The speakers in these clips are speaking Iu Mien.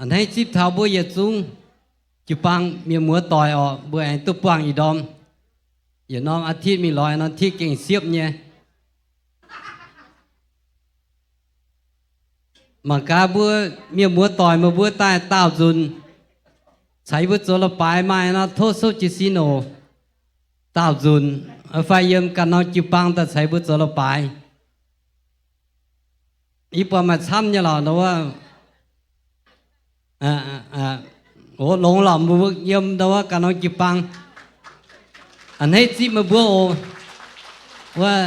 A'hneiv zipv taux mbuo yietc zungv jiu-baang mienh muoz-doic oc, mbuo aengx duqv buangh ih ndorm. Yietc norm อาทิตย์ mingh lorz norm อาทิตย์ gengh siepv nyei. Mangc gaax mbuo mienh muoz-doic meih mbuo daaih daauh nzunc, caux yie mbuo zoux la'baaix maaih nor tov souv jiez sin oc. Daauh nzunc fai yiem ganh norm jiu-baang daaih caux yie mbuo zoux la'baaix. Yie buatc maaih camv nyei lorqc, ndau wuov longx lorqc, mbuo yiem ndau wuov ganh norm jiu-baang. A'hneiv zipv meih mbuo oc. Wuov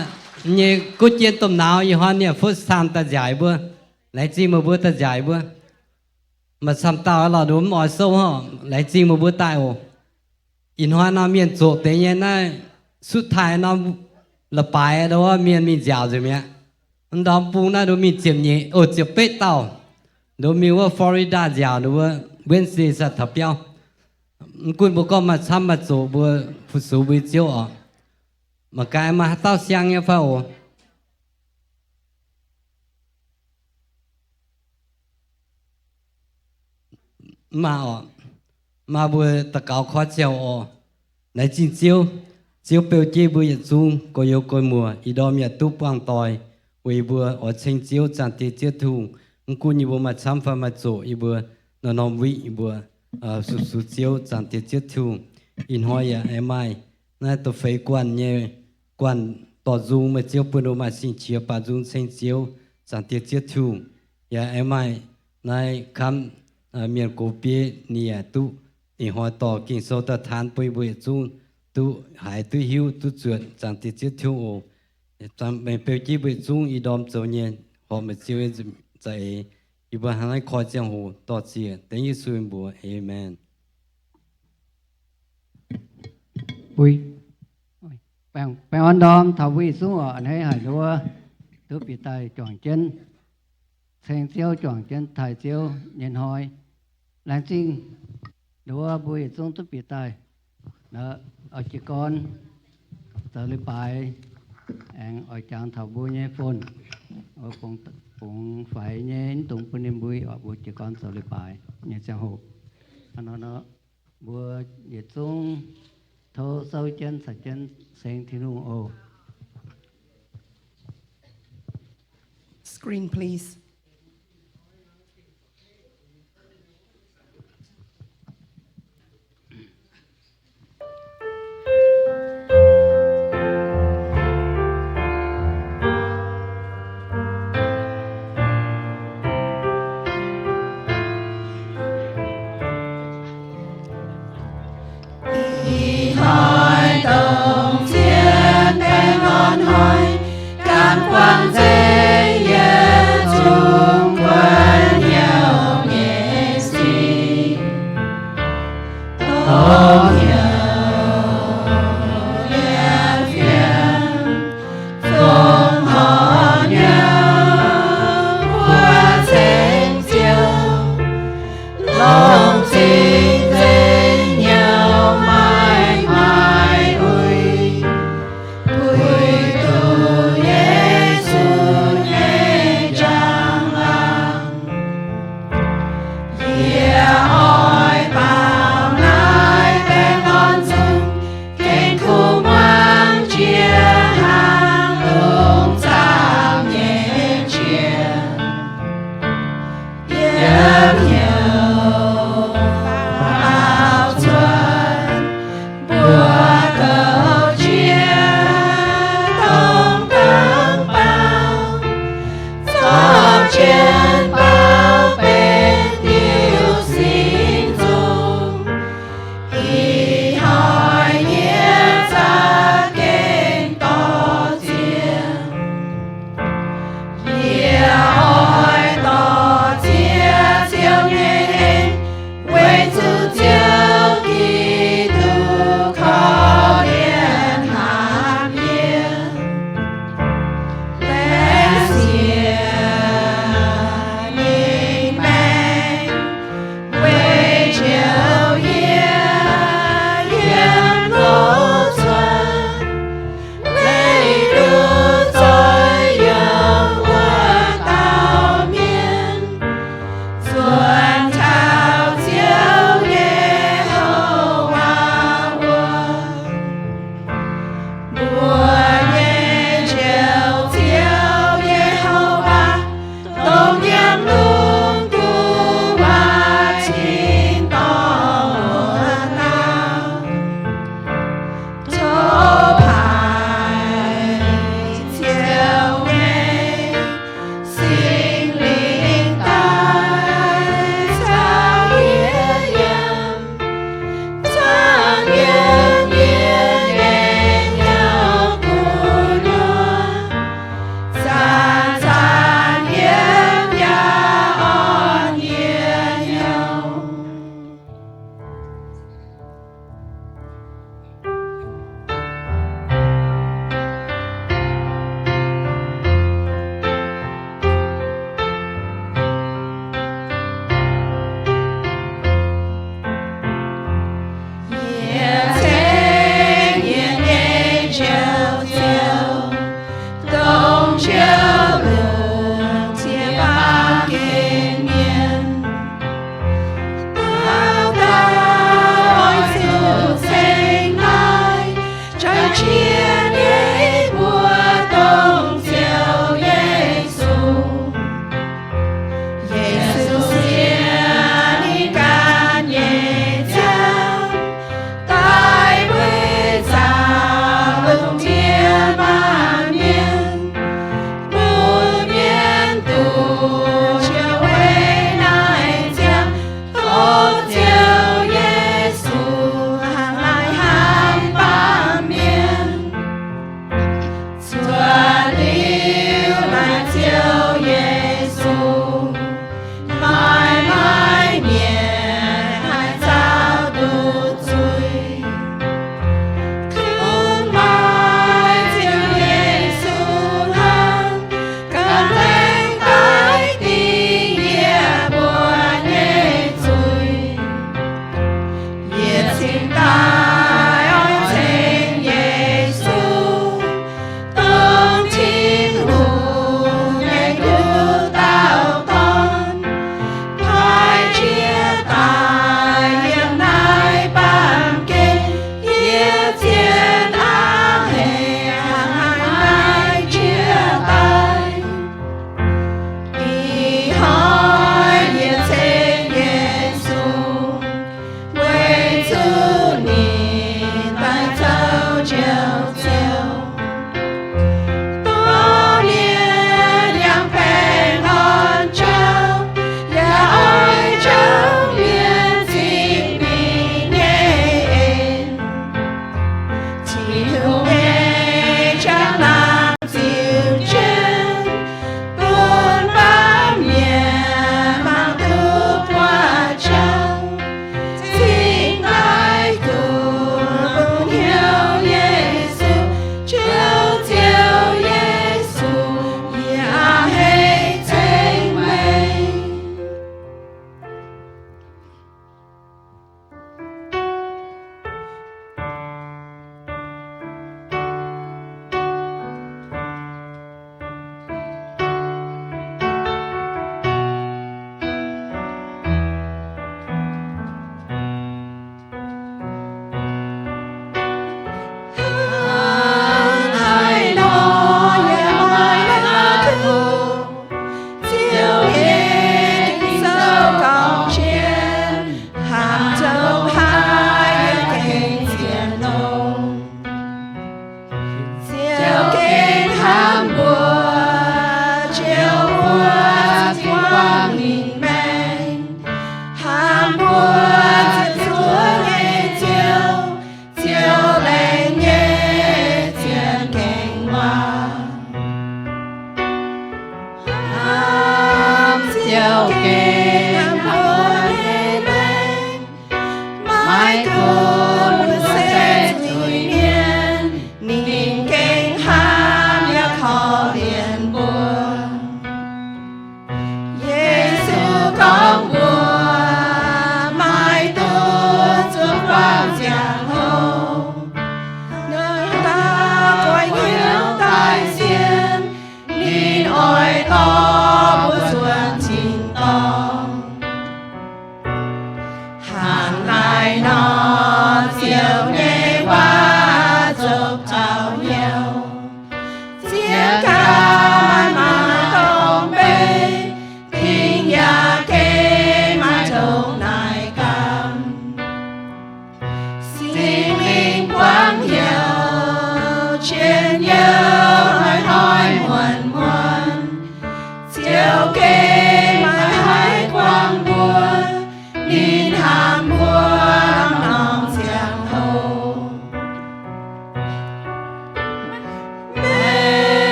nyei gouv jien domh nauz ih hnoi nie first time daaih nziaauc mbuo. Laengz zingh meih mbuo daaih nziaauc mbuo. Maaih camv dauh lorqc, nduov mv oix souv, laengz zingh meih mbuo daaih oc. Ih hnoi nor mienh zoqc deix nyei naaiv, สุดท้าย norm la'baaix ndau wuov mienh mingh nziaauc nzengc mi'aqv. Ndorm bung naaiv nduov mingh ziepc nyeic, o, ziepc betv dauh. Nduov mingh wuov Florida nziaauc, nduov wuov Wednesday สัตว์ taux biauv. Mv gunv mbuo gorngv maaih camv maaih zoqc, mbuo fu-sux mbuo nyei Ziouv oc. Mangc gaax maaih haaix dauh siang nyei fai oc? Mv maaih oc. Maaih mbuo daux gaux koi ziangh hoc oc. Laengz zingh Ziouv. Ziouv beu jienv mbuo yietc zungv gorx-youz gorx-muoc ih ndorm yaac duqv buangh doic weic yie mbuo oix ceng Ziouv, Zaangc Diex Ziouv Tin-Hungh. Mv gunv yie mbuo maaih camv fai maaih zoqc, yie mbuo norm-norm week yie mbuo fu-sux Ziouv, Zaangc Diex Ziouv Tin-Hungh. Ih hnoi yaac aengx maaih naaiv da'feix guanh nyei, guanh dorh nzung, meih Ziouv bun mbuo maaih sing-qiex baaux nzung ceng Ziouv, Zaangc Diex Ziouv Tin-Hungh. Yaac aengx maaih naaiv kamv mienh gox bieqc ninh yaac duqv ih hnoi dorh Ging-Sou daaih taan bun yie mbuo yietc zungv duqv haiz, duqv hiuv, duqv zuotc, Zaangc Diex Ziouv Tin-Hungh oc. Meih beu jienv mbuo yietc zungv ih ndorm zoux nyei, horpc meih Ziouv nyei za'eix. Yie mbuo hnangv naaiv koi ziangh hoc dorh ziec dengv Yesu nyei mbuox. Aamen. Baengh orn ndorm taux mbuo yietc zungv oc. A'hneiv haic nduov duqv bieqc daaih juangc jienv ceng Ziouv, juangc jienv taaih Ziouv nyei hnoi. Laengz zingh nduov mbuo yietc zungv duqv bieqc daaih. Oix jiez gorn zoux leiz-baaix, aengx oix jangx taux mbuo nyei phone, bungx faix nyei mv dungx bun ninh mbui oc. Mbuo jiez gorn zoux leiz-baaix nyei ziangh hoc, mbuo yietc zungv tov souv jienv caux jienv ceng Tin-Hungh oc. Screen, please. Ih hnoi dongh zien baengh orn hnoi, ganh buangh nzengc Yesu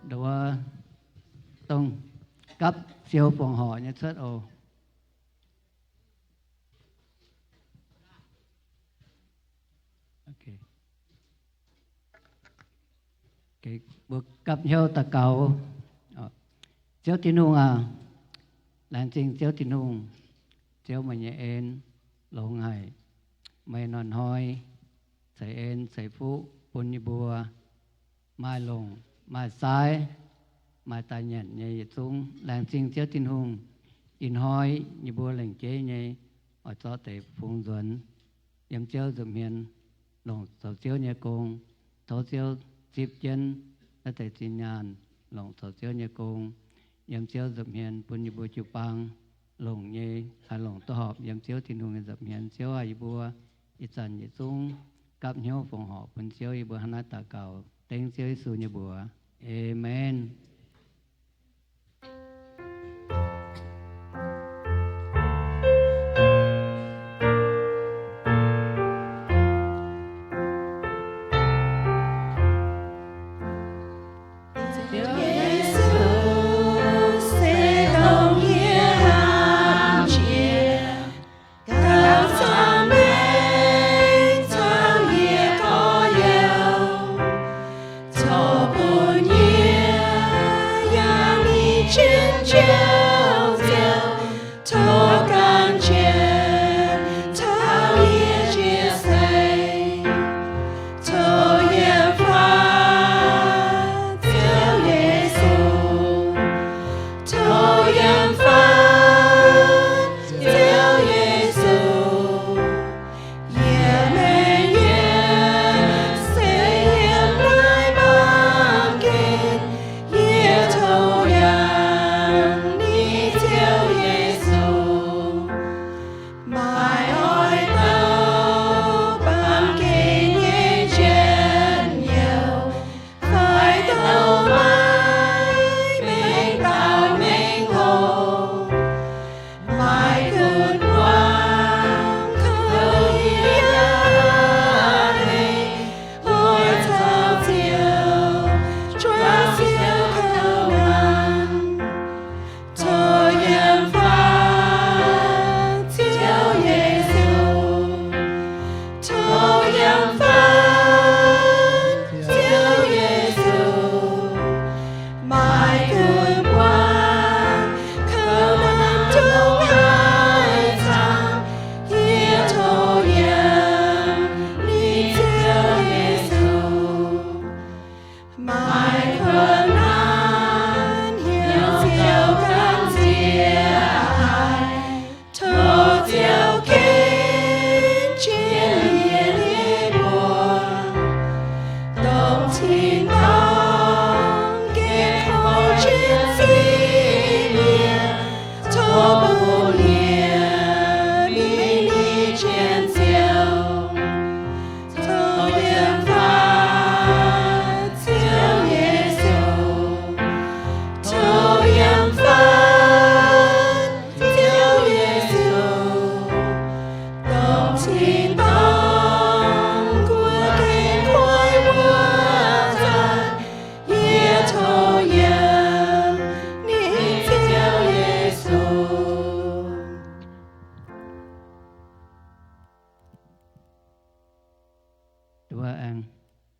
Nduov dongh gapv siou fongc horc nyei cuotv oc. Mbuo gapv hnyouv daux gaux. Ziouv Tin-Hungh aac, laengz zingh Ziouv Tin-Hungh, Ziouv meih nyei en longx haic. Meih hnoi-hnoi ceix en ceix fuqv bun yie mbuo maaih longc maaih saaiv, maaih daaih nyanc nyei yietc zungv. Laengz zingh Ziouv Tin-Hungh, ih hnoi yie mbuo lengc jeiv nyei oix zorqv deix fungx nzuonx yiem Ziouv nza'hmien longc zoux Ziouv nyei gong. Tov Ziouv zipv jienv naaiv deix zinh nyaanh longc zoux Ziouv nyei gong yiem Ziouv nza'hmien bun yie mbuo jiu-baang longc nyei haih longc duqv horpc yiem Ziouv Tin-Hungh nyei nza'hmien. Ziouv aac, yie mbuo ih zanc yietc zungv gapv hnyouv fongc horc bun Ziouv. Yie mbuo hnangv naaiv daux gaux dengv Ziouv Yesu nyei mbuox. Aamen.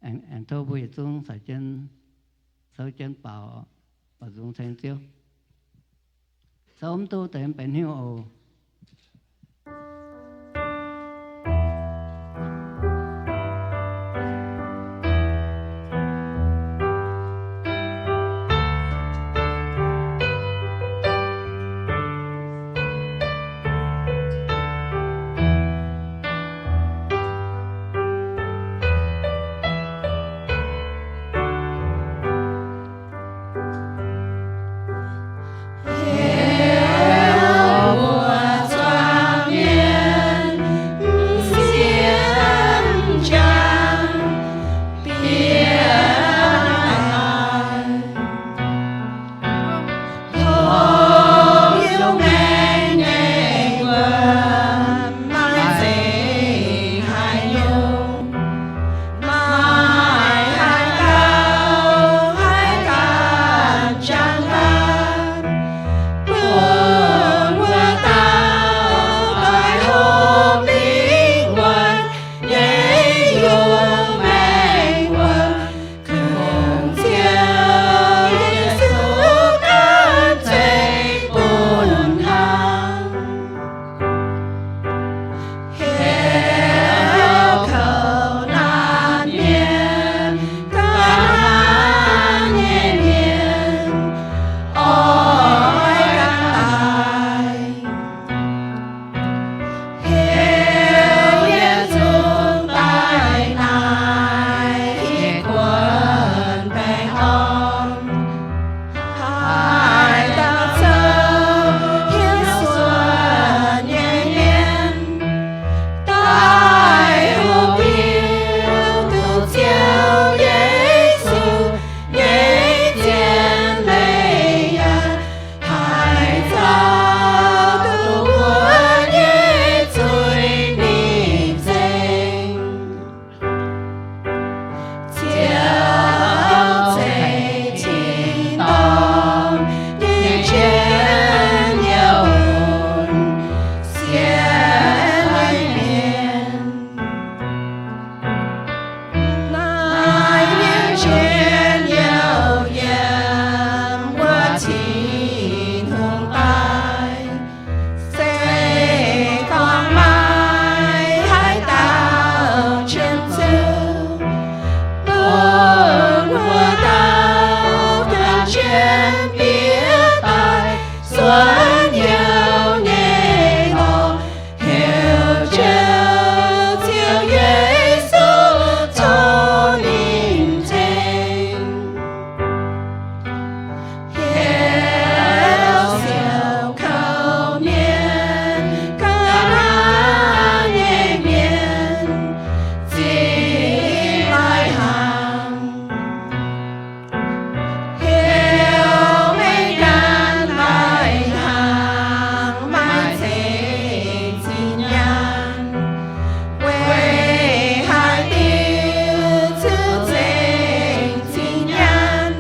Aengx tov mbuo yietc zungv caux jienv souv jienv baaux, baaux nzung ceng Ziouv. Souv mv duqv deix mv benx hnyouv oc. bieqc daaih suonx hnyouv nyei lorqc, heuc Ziouv Yesu caux ninh ceng. Heuc siou kouv mienh, ga'naaiv nyei mienh, zinh laaih hnangv. Heuc meih ganh laaih hnangv maaih ceng-cing nyaanh, weic haaix diuc ziouc ceng-cing nyaanh?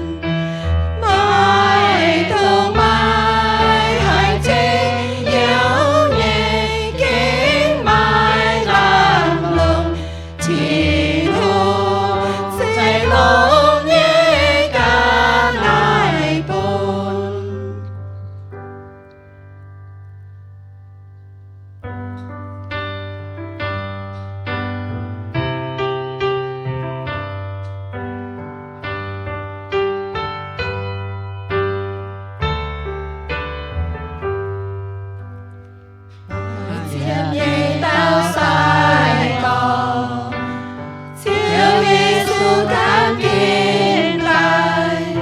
Maiv dungx maaih haaix nyungc youh nyei gengh maaih lamh longc. Tin-Hungh se longx nyei ga'naaiv bun. Zien nyei dauh sai-gorx, Ziouv Yesu gan ginx daaih.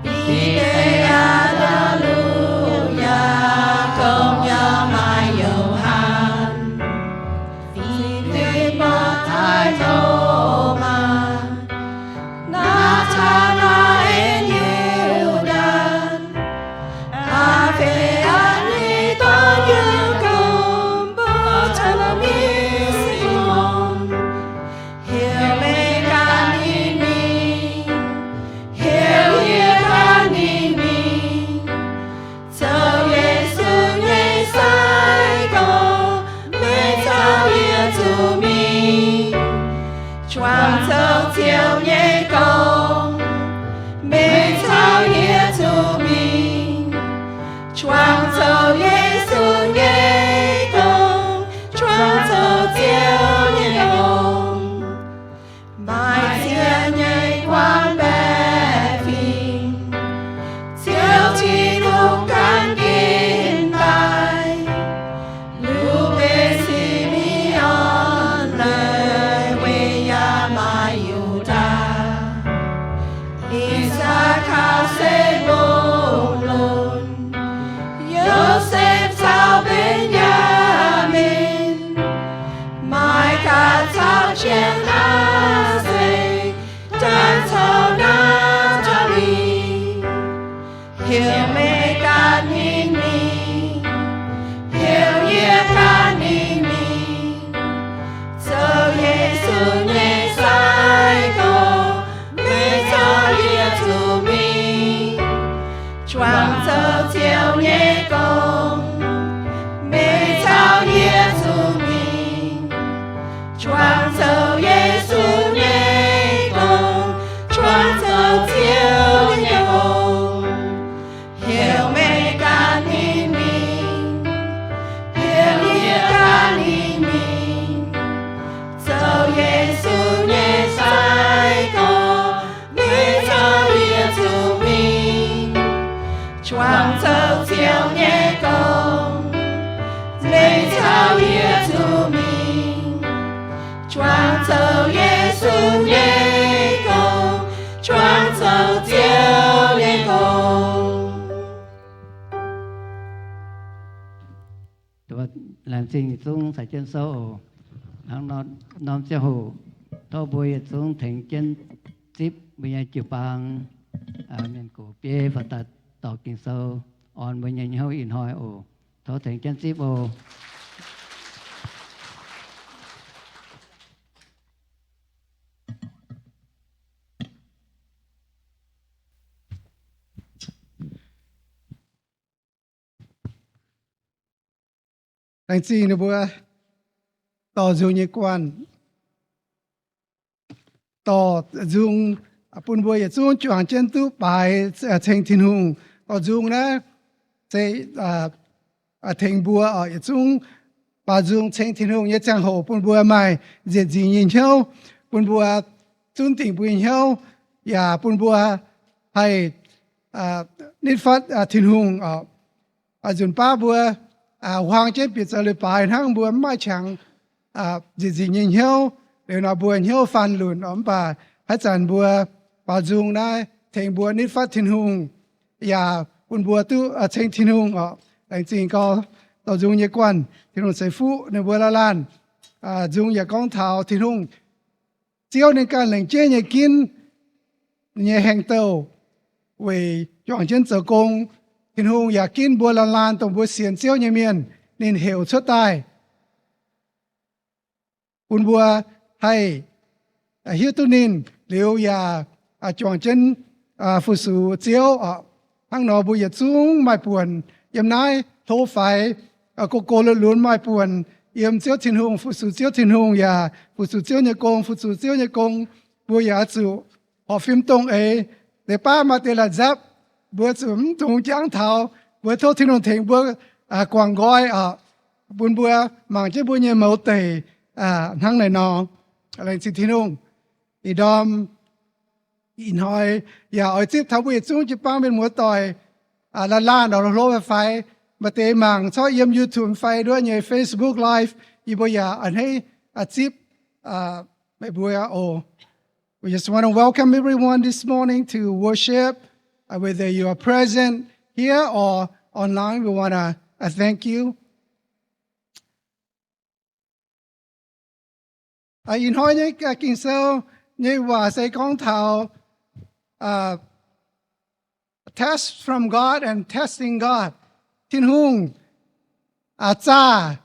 Bide, Aa^nda'lu, Yaakopv, Yaakob, Yo^han, Filipv, Matv^taai, Tomaa, Naa^taa^naa^en, Yu^ndaatc, Aa^fe^atv^ni, Dorn-Yungh Gomh, Bar^to^lo^me, Simon, heuc meih ganh ninh mingh, heuc yie ganh ninh mingh. Zoux Yesu nyei sai-gorx, meih caux yie zuqc mingh. Juangc zoux Ziouv nyei gong, meih caux yie zuqc mingh. Juangc zoux Yesu nyei gong, juangc zoux Ziouv nyei gong. Maaih ziex nyei guanh baeqc fingx, Ziouv Tin-Hungh gan ginx daaih. Lu^mbe, Si^me^on, Lewi, yaac maaih Yu^ndaa, I^saa^kaa, Se^mbu^lon, Yosepv caux Mben^yaa^min, Maaikaa caux Janx^aa^se, Daan caux Naa^ftaa^li. Heuc meih ganh ninh mingh, heuc yie ganh ninh mingh, zoux Yesu nyei sai-gorx, meih caux yie zuqc mingh. Juangc zoux Ziouv nyei gong, meih caux yie zuqc mingh. Juangc zoux Yesu nyei gong, juangc zoux Ziouv nyei gong. Heuc meih ganh ninh mingh, heuc yie ganh ninh mingh, zoux Yesu nyei sai-gorx, meih caux yie zuqc mingh. Juangc zoux Ziouv nyei gong, meih caux yie zuqc mingh. Juangc zoux Yesu nyei gong, juangc zoux Ziouv nyei gong. Laengz zingh yietc zungv caux jienv souv oc. Hnangv norm ziangh hoc tov mbuo yietc zungv tengx jienv zipv mbuo nyei jiu-baang, mienh gox bieiv, fai daaih dorh Ging-Sou orn mbuo nyei hnyouv ih hnoi oc. Tov tengx jienv zipv oc. Laengz zingh ninh mbuo dorh nzung nyei guanh, dorh nzung bun mbuo yietc zungv juangc jienv duqv baaix ceng Tin-Hungh. Dorh nzung naaiv se tengx mbuo yietc zungv baaux nzung ceng Tin-Hungh nyei ziangh hoc bun mbuo maaih nzieqc nzingc nyei hnyouv, bun mbuo zunv dingc mbuo nyei hnyouv, yaac bun mbuo haih nitv fatv Tin-Hungh oc. Nzunc baav mbuo huaang jienv bieqc zoux leiz-baaix hnangv, mbuo mv maaih qangx nzieqc nzingc nyei hnyouv. Liuz nor mbuo hnyouv faanv lunc oc, mv baac haaix zanc mbuo baaux nzung naaiv tengx mbuo nitv fatv Tin-Hungh, yaac bun mbuo duqv ceng Tin-Hungh oc. Laengz zingh gau, dorh nzung nyei guanh, Tin-Hungh ceix fuqv ninh mbuo laanh laanh. Nzung yaac gorngv taux Tin-Hungh, Ziouv ninh ganh lengc jeiv nyei ginv nyei haengh douh weic juangc jienv zoux gong. Tin-Hungh yaac ginv mbuo laanh laanh dongh mbuo sienx Ziouv nyei mienh, ninh heuc cuotv daaih bun mbuo haih hiuv duqv ninh, liuz yaac juangc jienv fu-sux Ziouv oc. Hnangv nor mbuo yietc zungv maaih buonc yiem naaiv hlo faix, go-go lunx-lunx maaih buonc yiem Ziouv Tin-Hungh, fu-sux Ziouv Tin-Hungh yaac fu-sux Ziouv nyei gong, fu-sux Ziouv nyei gong. Mbuo yaac oix zuqc horpc fim dongh eix, deix baav maaih deix la'nzapv, mbuo zuqc mv dungx jangx taux. Mbuo tov Tin-Hungh tengx mbuo guangc nqoi oc, bun mbuo mangc jienv mbuo nyei mouz deic hnangv naaiv nor. Laengz zingh Tin-Hungh. Ih ndorm ih hnoi yaac oix zipv taux mbuo yietc zungv jiu-baang mienh muoz-doic laanh laanh oc, hlo faix. Maaih deix mangc corc yiem YouTube fai nduov nyei Facebook Live, yie mbuo yaac a'hneiv zipv meih mbuo oc. We just want to welcome everyone this morning to worship, uh, whether you are present here or online. We want to uh, thank you. Ih hnoi nyei Ging-Sou nyei waac se gorngv taux test from God and testing God. Tin-Hungh zaah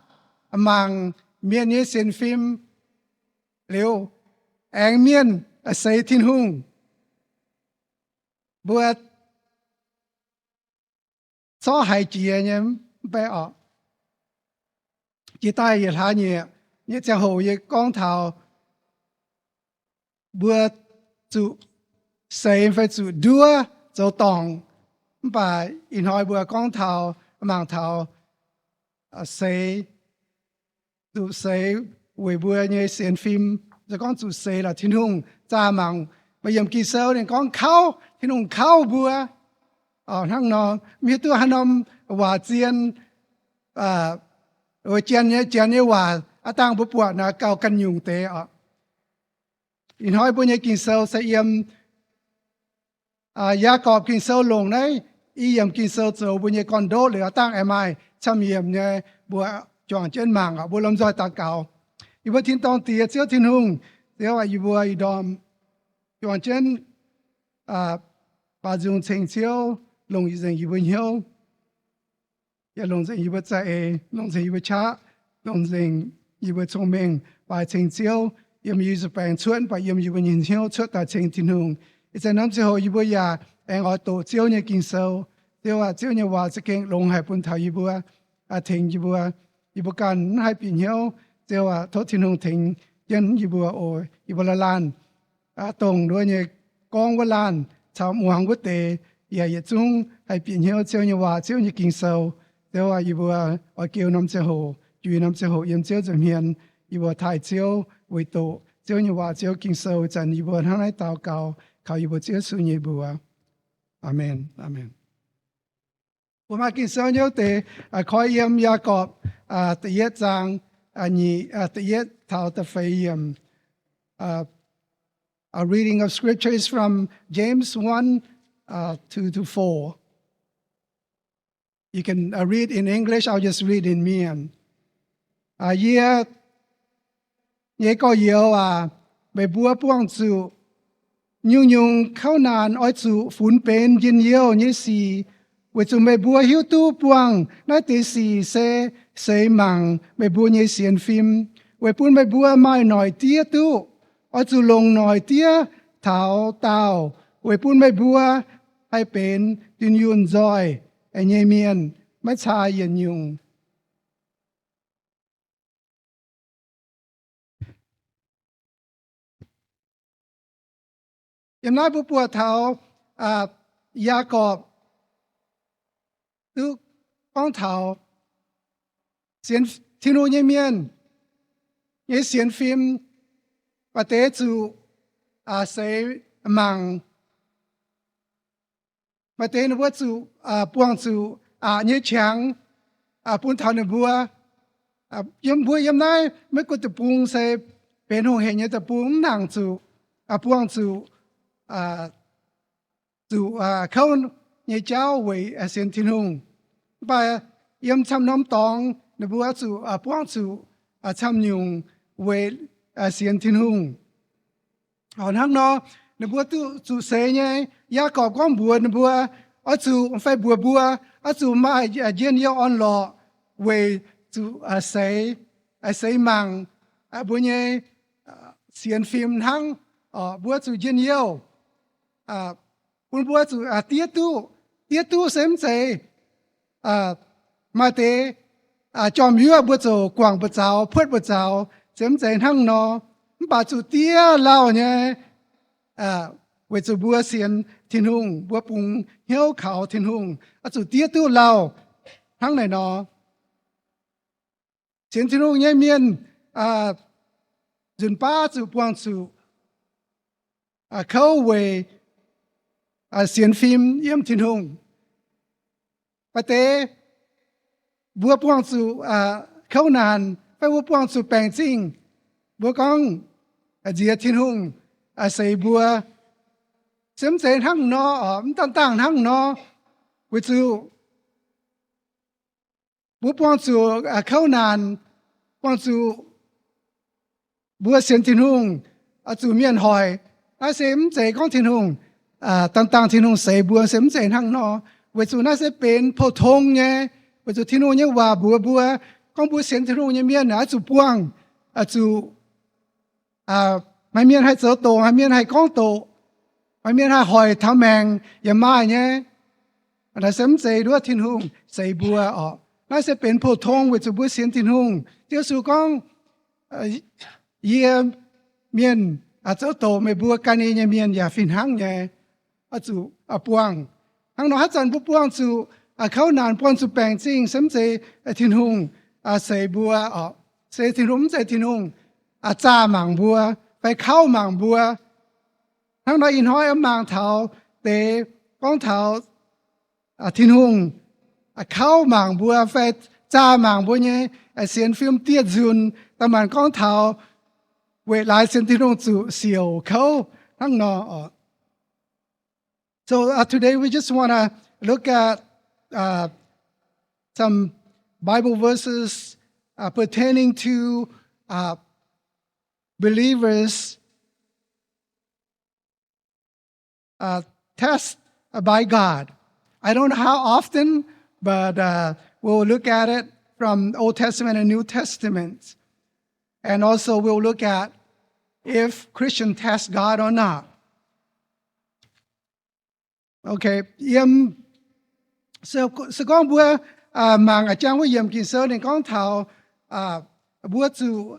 mangc mienh nyei sienx fim, liuz aengx mienh seix Tin-Hungh. Mbuo corc haiz jiex nyei mv bei oc. Jiex daaih yietc hlaax nyieqc nyei ziangh hoc yie gorngv taux mbuo zuqc seix fai zuqc nduov zoux dorngc. Mv baac ih hnoi mbuo gorngv taux, mangc taux seix, zuqc seix weic mbuo nyei sienx fim. Se gorngv zuqc seix lorqc, Tin-Hungh zaah mangc. Maaih yiem Ging-Sou ninh gorngv kauv, Tin-Hungh kauv mbuo. Hnangv nor, mv hiuv duqv haaix norm waac zien, Janx nyei, Janx nyei waac aav dangh mbuo buatc naaic gauh ganh nyungc deix oc. Ih hnoi mbuo nyei Ging-Sou se yiem Yaagorpc Ging-Sou longc naaiv i yiemc Ging-Sou zoux mbuo nyei gorn-ndoqv. Liuz aav dangh aengx maaih camv-yiemc nyei mbuo juangc jienv mangc oc. Mbuo lomh nzoih daux gaux. Yie mbuo tin-dorngh Diex, Ziouv Tin-Hungh, Ziouv aac, yie mbuo ih ndorm juangc jienv baaux nzung ceng Ziouv longc nzengc yie mbuo hnyouv, yaac longc nzengc yie mbuo za'eix, longc nzengc yie mbuo qaqv, longc nzengc yie mbuo cong-mengh baaix ceng Ziouv. Yiem yie zuqc baengc cuotv, mv baac yiem yie mbuo nyei hnyouv cuotv daaih ceng Tin-Hungh. Ih zanc norm ziangh hoc yie mbuo yaac aengx oix doqc Ziouv nyei Ging-Sou. Ziouv aac, Ziouv nyei waac za'gengh longx haic bun taux yie mbuo, tengx yie mbuo. Yie mbuo ganh mv haih bieqc hnyouv. Ziouv aac, tov Tin-Hungh tengx jienv yie mbuo oc. Yie mbuo laanh laanh, dongh nduov nyei gorngv wuov laanh caux muangx wuov deix, yaac yietc zungv haih bieqc hnyouv Ziouv nyei waac, Ziouv nyei Ging-Sou. Ziouv aac, yie mbuo oix geu norm ziangh hoc, juix norm ziangh hoc yiem Ziouv nza'hmien. Yie mbuo taaih Ziouv weic doqc Ziouv nyei waac, Ziouv Ging-Sou. Ih zanc yie mbuo hnangv naaiv daux gaux kaux yie mbuo Ziouv Yesu nyei mbuox. Aamen. Aamen. Mbuo maaih Ging-Sou nyei wuov deix, koi yiem Yaagorpc da'yietv zaang, nyic, da'yietv taux da'feix yiemc. A reading of scripture is from James one, uh, two to four. You can uh, read in English, I'll just read in Mien. Yie nyei gorx-youz aac, meih mbuo buangh zuqc nyungc-nyungc kouv naanc oix zuqc funx benx njien-youh nyei sic, weic zuqc meih mbuo hiuv duqv buangh naaiv deix sic se seix mangc meih mbuo nyei sienx fim, weic bun meih mbuo maaih noic diev duqv. Oix zuqc longc noic diev taux daauh, weic bun meih mbuo haih benx dunh yunh nzoih nyei mienh, maiv caa yietc nyungc. Yiem naaiv mbuo buatc taux Yaagorpc duqv gorngv taux Tin-Hungh nyei mienh nyei sienx fim, maaih deix zuqc seix mangc Maaih deix ninh mbuo zuqc buangh zuqc aqc nyei qangx bun taux ninh mbuo. Yiem mbuo yiem naaiv Meiv Guoqv deic-bung se benx hungh hec nyei deic-bung, mv nangc zuqc buangh zuqc zuqc kouv nyei jauv weic sienx Tin-Hungh. Mv baac yiem camv norm dorngx ninh mbuo zuqc buangh zuqc camv nyungc weic sienx Tin-Hungh. Hnangv nor, ninh mbuo duqv zuqc seix nyei. Yaagorpc gorngv mbuox ninh mbuo, oix zuqc, fai mbuox mbuo, oix zuqc maaih njien-youh orn-lorqc weic zuqc seix, seix mangc mbuo nyei sienx fim hnangv. Mbuo zuqc njien-youh bun mbuo zuqc diev duqv. Diev duqv se mv zeiz maaih deix jorm-yuoqv mbuo ziouc guangc buoz-zaux, puotv buoz-zaux, se mv zeiz hnangv nor. Mv baac zuqc diev lauh nyei weic zuqc mbuo sienx Tin-Hungh, mbuo bungx hnyouv kaux Tin-Hungh, oix zuqc diev duqv lauh hnangv naaic nor. Sienx Tin-Hungh nyei mienh nzunc baav zuqc buangh zuqc kouv weic sienx fim yiem Tin-Hungh. Maaih deix mbuo buangh zuqc kouv naanc fai mbuo buangh zuqc baengc zingh, mbuo gorngv nziex Tin-Hungh seix mbuo. Se mv zeiz hnangv nor, mv dangh dangh hnangv nor, weic zuqc mbuo buangh zuqc kouv naanc, buangh zuqc mbuo sienx Tin-Hungh, zuqc mienh hoic. Naaiv se mv zeiz gorngv Tin-Hungh, dangh dangh Tin-Hungh seix mbuo, se mv zeiz hnangv nor. Weic zuqc naaiv se benx pou-tong nyei, weic zuqc Tin-Hungh nyei waac mbuox mbuo, gorngv mbuo sienx Tin-Hungh nyei mienh oix zuqc buangh, zuqc maaih mienh haih zoux doqc, maaih mienh haih gorngv doqc, maaih mienh haih hoic taux maengc yaac maaih nyei. Naaiv se mv zeiz nduov Tin-Hungh seix mbuo oc. Naaiv se benx pou-tong weic zuqc mbuo sienx Tin-Hungh. Ziouv Yesu gorngv, yie mienh zoux doqc meih mbuo, gan yie nyei mienh yaac fih hnangv nyei. Oix zuqc buangh. Hnangv nor haaix zanc mbuo buangh zuqc kouv naanc, buangh zuqc baengc zingh, se mv zeiz Tin-Hungh seix mbuo oc. Se Tin-Hungh, mv zeiz Tin-Hungh zaah mangc mbuo fai kauv mangc mbuo. Hnangv nor ih hnoi mangc taux deix gorngv taux Tin-Hungh kauv mangc mbuo fai zaah mangc mbuo nyei sienx fim dieh nzunc, da'maanc gorngv taux weic laaix sienx Tin-Hungh zuqc siouc kouv hnangv nor oc. So uh, today we just want to look at uh, some Bible verses uh, pertaining to uh, believers uh, test by God. I don't know how often, but uh, we'll look at it from Old Testament and New Testament. And also we'll look at if Christian test God or not. Okay, yiem se gorngv mbuo mangc a'jang wuov yiemc Ging-Sou ninh gorngv taux mbuo zuqc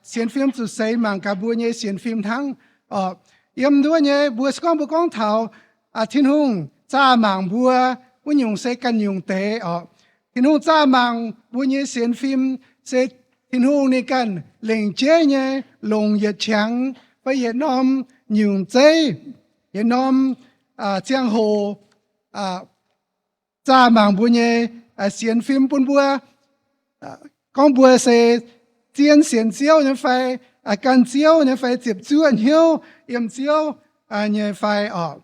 sienx fim zuqc seix mangc gaax mbuo nyei sienx fim hnangv. Yiem nduov nyei mbuo se gorngv mbuo gorngv taux Tin-Hungh zaah mangc mbuo wuov nyungc se ganh nyungc deix oc. Tin-Hungh zaah mangc mbuo nyei sienx fim se Tin-Hungh ninh ganh lengc jeiv nyei longc yietc qangx fai yietc norm nyungc zeiv, yietc norm ziangh hoc zaah mangc mbuo nyei sienx fim bun mbuo gorngv mbuo se zien sienx Ziouv nyei fai, gan Ziouv nyei fai, ziepc zuoqv hnyouv yiem Ziouv nyei fai oc.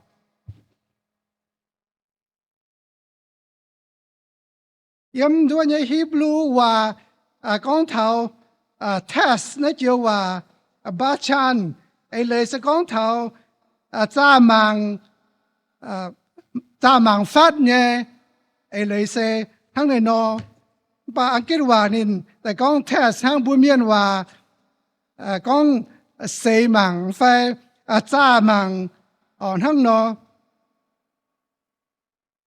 Yiem nduov nyei Hipv^lu waac gorngv taux test naaiv joux waac bachan, eix leiz se gorngv taux zaah mangc, zaah mangc fatv nyei, eix leiz se hnangv naaiv nor. Mv baac An^gitv waac ninh daaih gorngv test hnangv mbuo mienh waac gorngv seix mangc fai zaah mangc hnangv nor.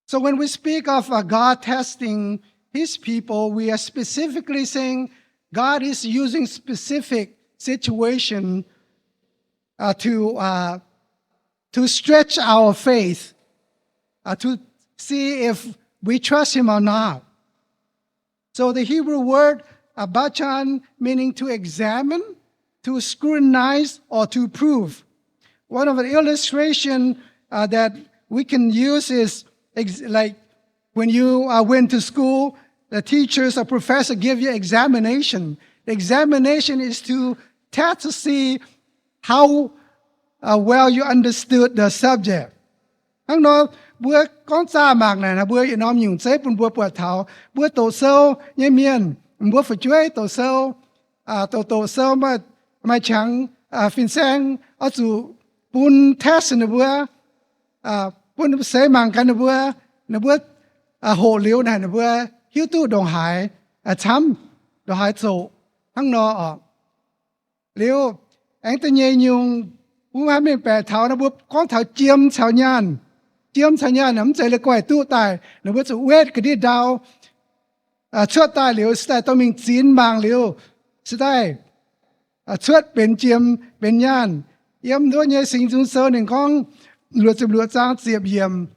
So when we speak of uh, God testing his people, we are specifically saying God is using specific situation uh, to, uh, to stretch our faith, uh, to see if we trust him or not. So the Hebrew word uh, bachan, meaning to examine, to scrutinize, or to prove. One of the illustration uh, that we can use is ex- like when you uh, went to school, the teachers or professor give you examination. The examination is to test to see how uh, well you understood the subject. Hnangv nor, mbuo gorngv zaah mangc naaic, mbuo yietc norm nyungc zeiv bun mbuo buatc taux mbuo doqc sou nyei mienh, mbuo fu'jueiv doqc sou, doqc doqc sou, maaih qangx fin-saeng oix zuqc bun test ninh mbuo, bun seix mangc gaax ninh mbuo, ninh mbuo hoqc liuz naaic ninh mbuo hiuv duqv ndongc haaix camv, ndongc haaix zoqc hnangv nor oc. Liuz aengx da'nyeic nyungc, mbuo maiv mengh baeqc taux nor, mbuo gorngv taux jiem caux nyaanh. Jiem caux nyaanh mv zeiz la'guaih duqv daaih, ninh mbuo zuqc wetv ga'ndiev ndau cuotv daaih liuz, se daaih dorh mingh zinx mangc liuz, se daaih cuotv benx jiem benx nyaanh. Yiem nduov nyei Singx Nzung Sou ninh gorngv, luoqc ziepc luoqc zaang ziepc yiemc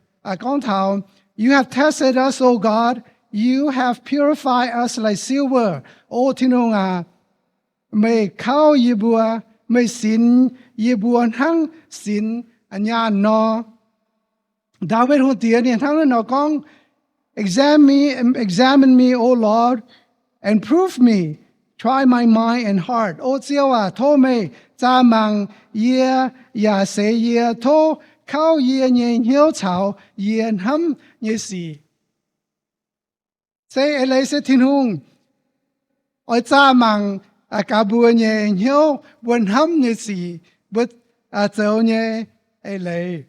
gorngv taux, You have tested us, O God. You have purified us like silver. O Tin-Hungh aac, meih kauv yie mbuo, meih sinx yie mbuo hnangv sinx nyaanh nor. Ndaawitv Hungh Diex ninh hnangv naaiv nor gorngv, Examine me, examine me, O Lord, and prove me. Try my mind and heart. O Ziouv aac, tov meih zaah mangc yie yaac seix yie. Tov kauv yie nyei hnyouv caux yie hnamv nyei sic. Se eix leiz se Tin-Hungh oix zaah mangc gaax mbuo nyei hnyouv, mbuo hnamv nyei sic, mbuo zoux nyei eix leiz.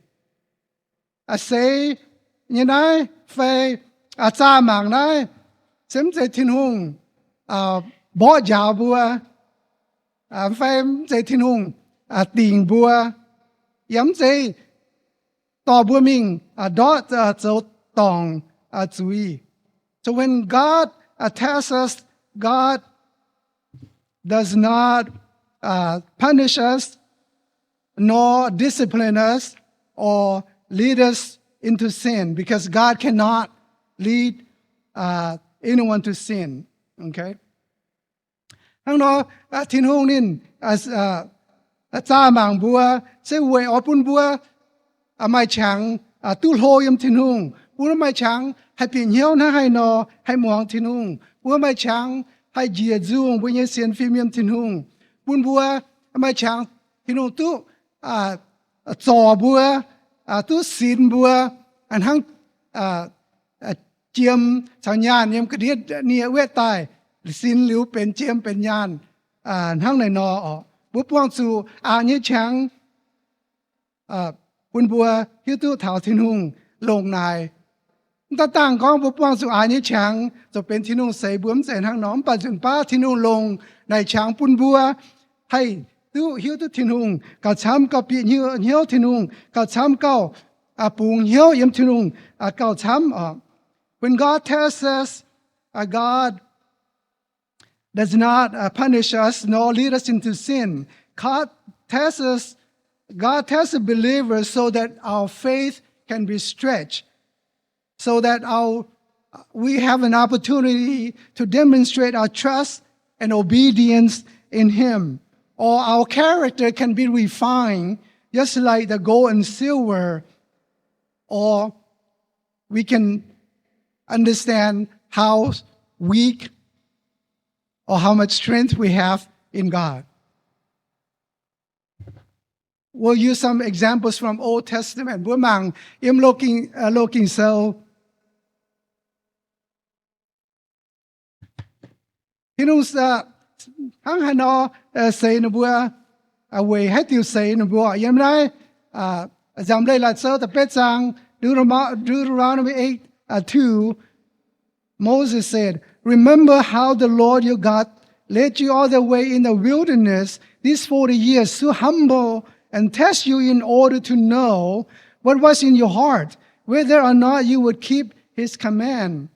Seix nyei naaiv fai zaah mangc naaiv se mv zeiz Tin-Hungh mborqv njaaux mbuo, fai mv zeiz Tin-Hungh dingc mbuo, yaac mv zeiz dorh mbuo mingh ndortv zoux dorngc zuiz. So when God tests us, God does not punish us nor discipline us or lead us into sin, because God cannot lead anyone to sin. Okay? Hnangv nor, Tin-Hungh ninh zaah mangc mbuo se weic oix bun mbuo maaih qangx duqv hlo yiem Tin-Hungh, bun mbuo maaih qangx haih bieqc hnyouv hnangv haaix nor haih muangx Tin-Hungh, bun mbuo maaih qangx haih njiec nzungh mbuo nyei sienx fim yiem Tin-Hungh, bun mbuo maaih qangx Tin-Hungh duqv zorc mbuo, duqv sinx mbuo, hnangv jiem caux nyaanh yiem ga'ndiev nie wetv daaih, sinx liuz benx jiem benx nyaanh hnangv naaiv nor oc. Mbuo buangh zuqc aqc nyei qangx bun mbuo hiuv duqv taux Tin-Hungh longc naaic. Mv daan dangh gorngv mbuo buangh zuqc aqc nyei qangx zoux benx Tin-Hungh seix mbuo, mv zeiz hnangv nor. Mv baac nzunc baav Tin-Hungh longc naaic qangx bun mbuo haih duqv hiuv duqv Tin-Hungh gauh camv, gauh bieqc hnyouv Tin-Hungh gauh camv, gauh bungx hnyouv yiem Tin-Hungh gauh camv oc. When God tests us, God does not punish us nor lead us into sin. God tests us, God tests the believers so that our faith can be stretched, so that our, we have an opportunity to demonstrate our trust and obedience in Him, or our character can be refined, just like the gold and silver, or we can understand how weak or how much strength we have in God. We'll use some examples from Old Testament. Mbuo mangc yiem Loz-Ging, Loz-Ging Sou. Tin-Hungh hnangv haaix nor seix ninh mbuo, weic haaix diuc seix ninh mbuo. Yiem naaiv Nzamc Leiz-Latc Sou da'betv zaang, Deuteronomy eight two, Moses said, Remember how the Lord your God led you all the way in the wilderness these forty years to humble and test you in order to know what was in your heart, whether or not you would keep his command.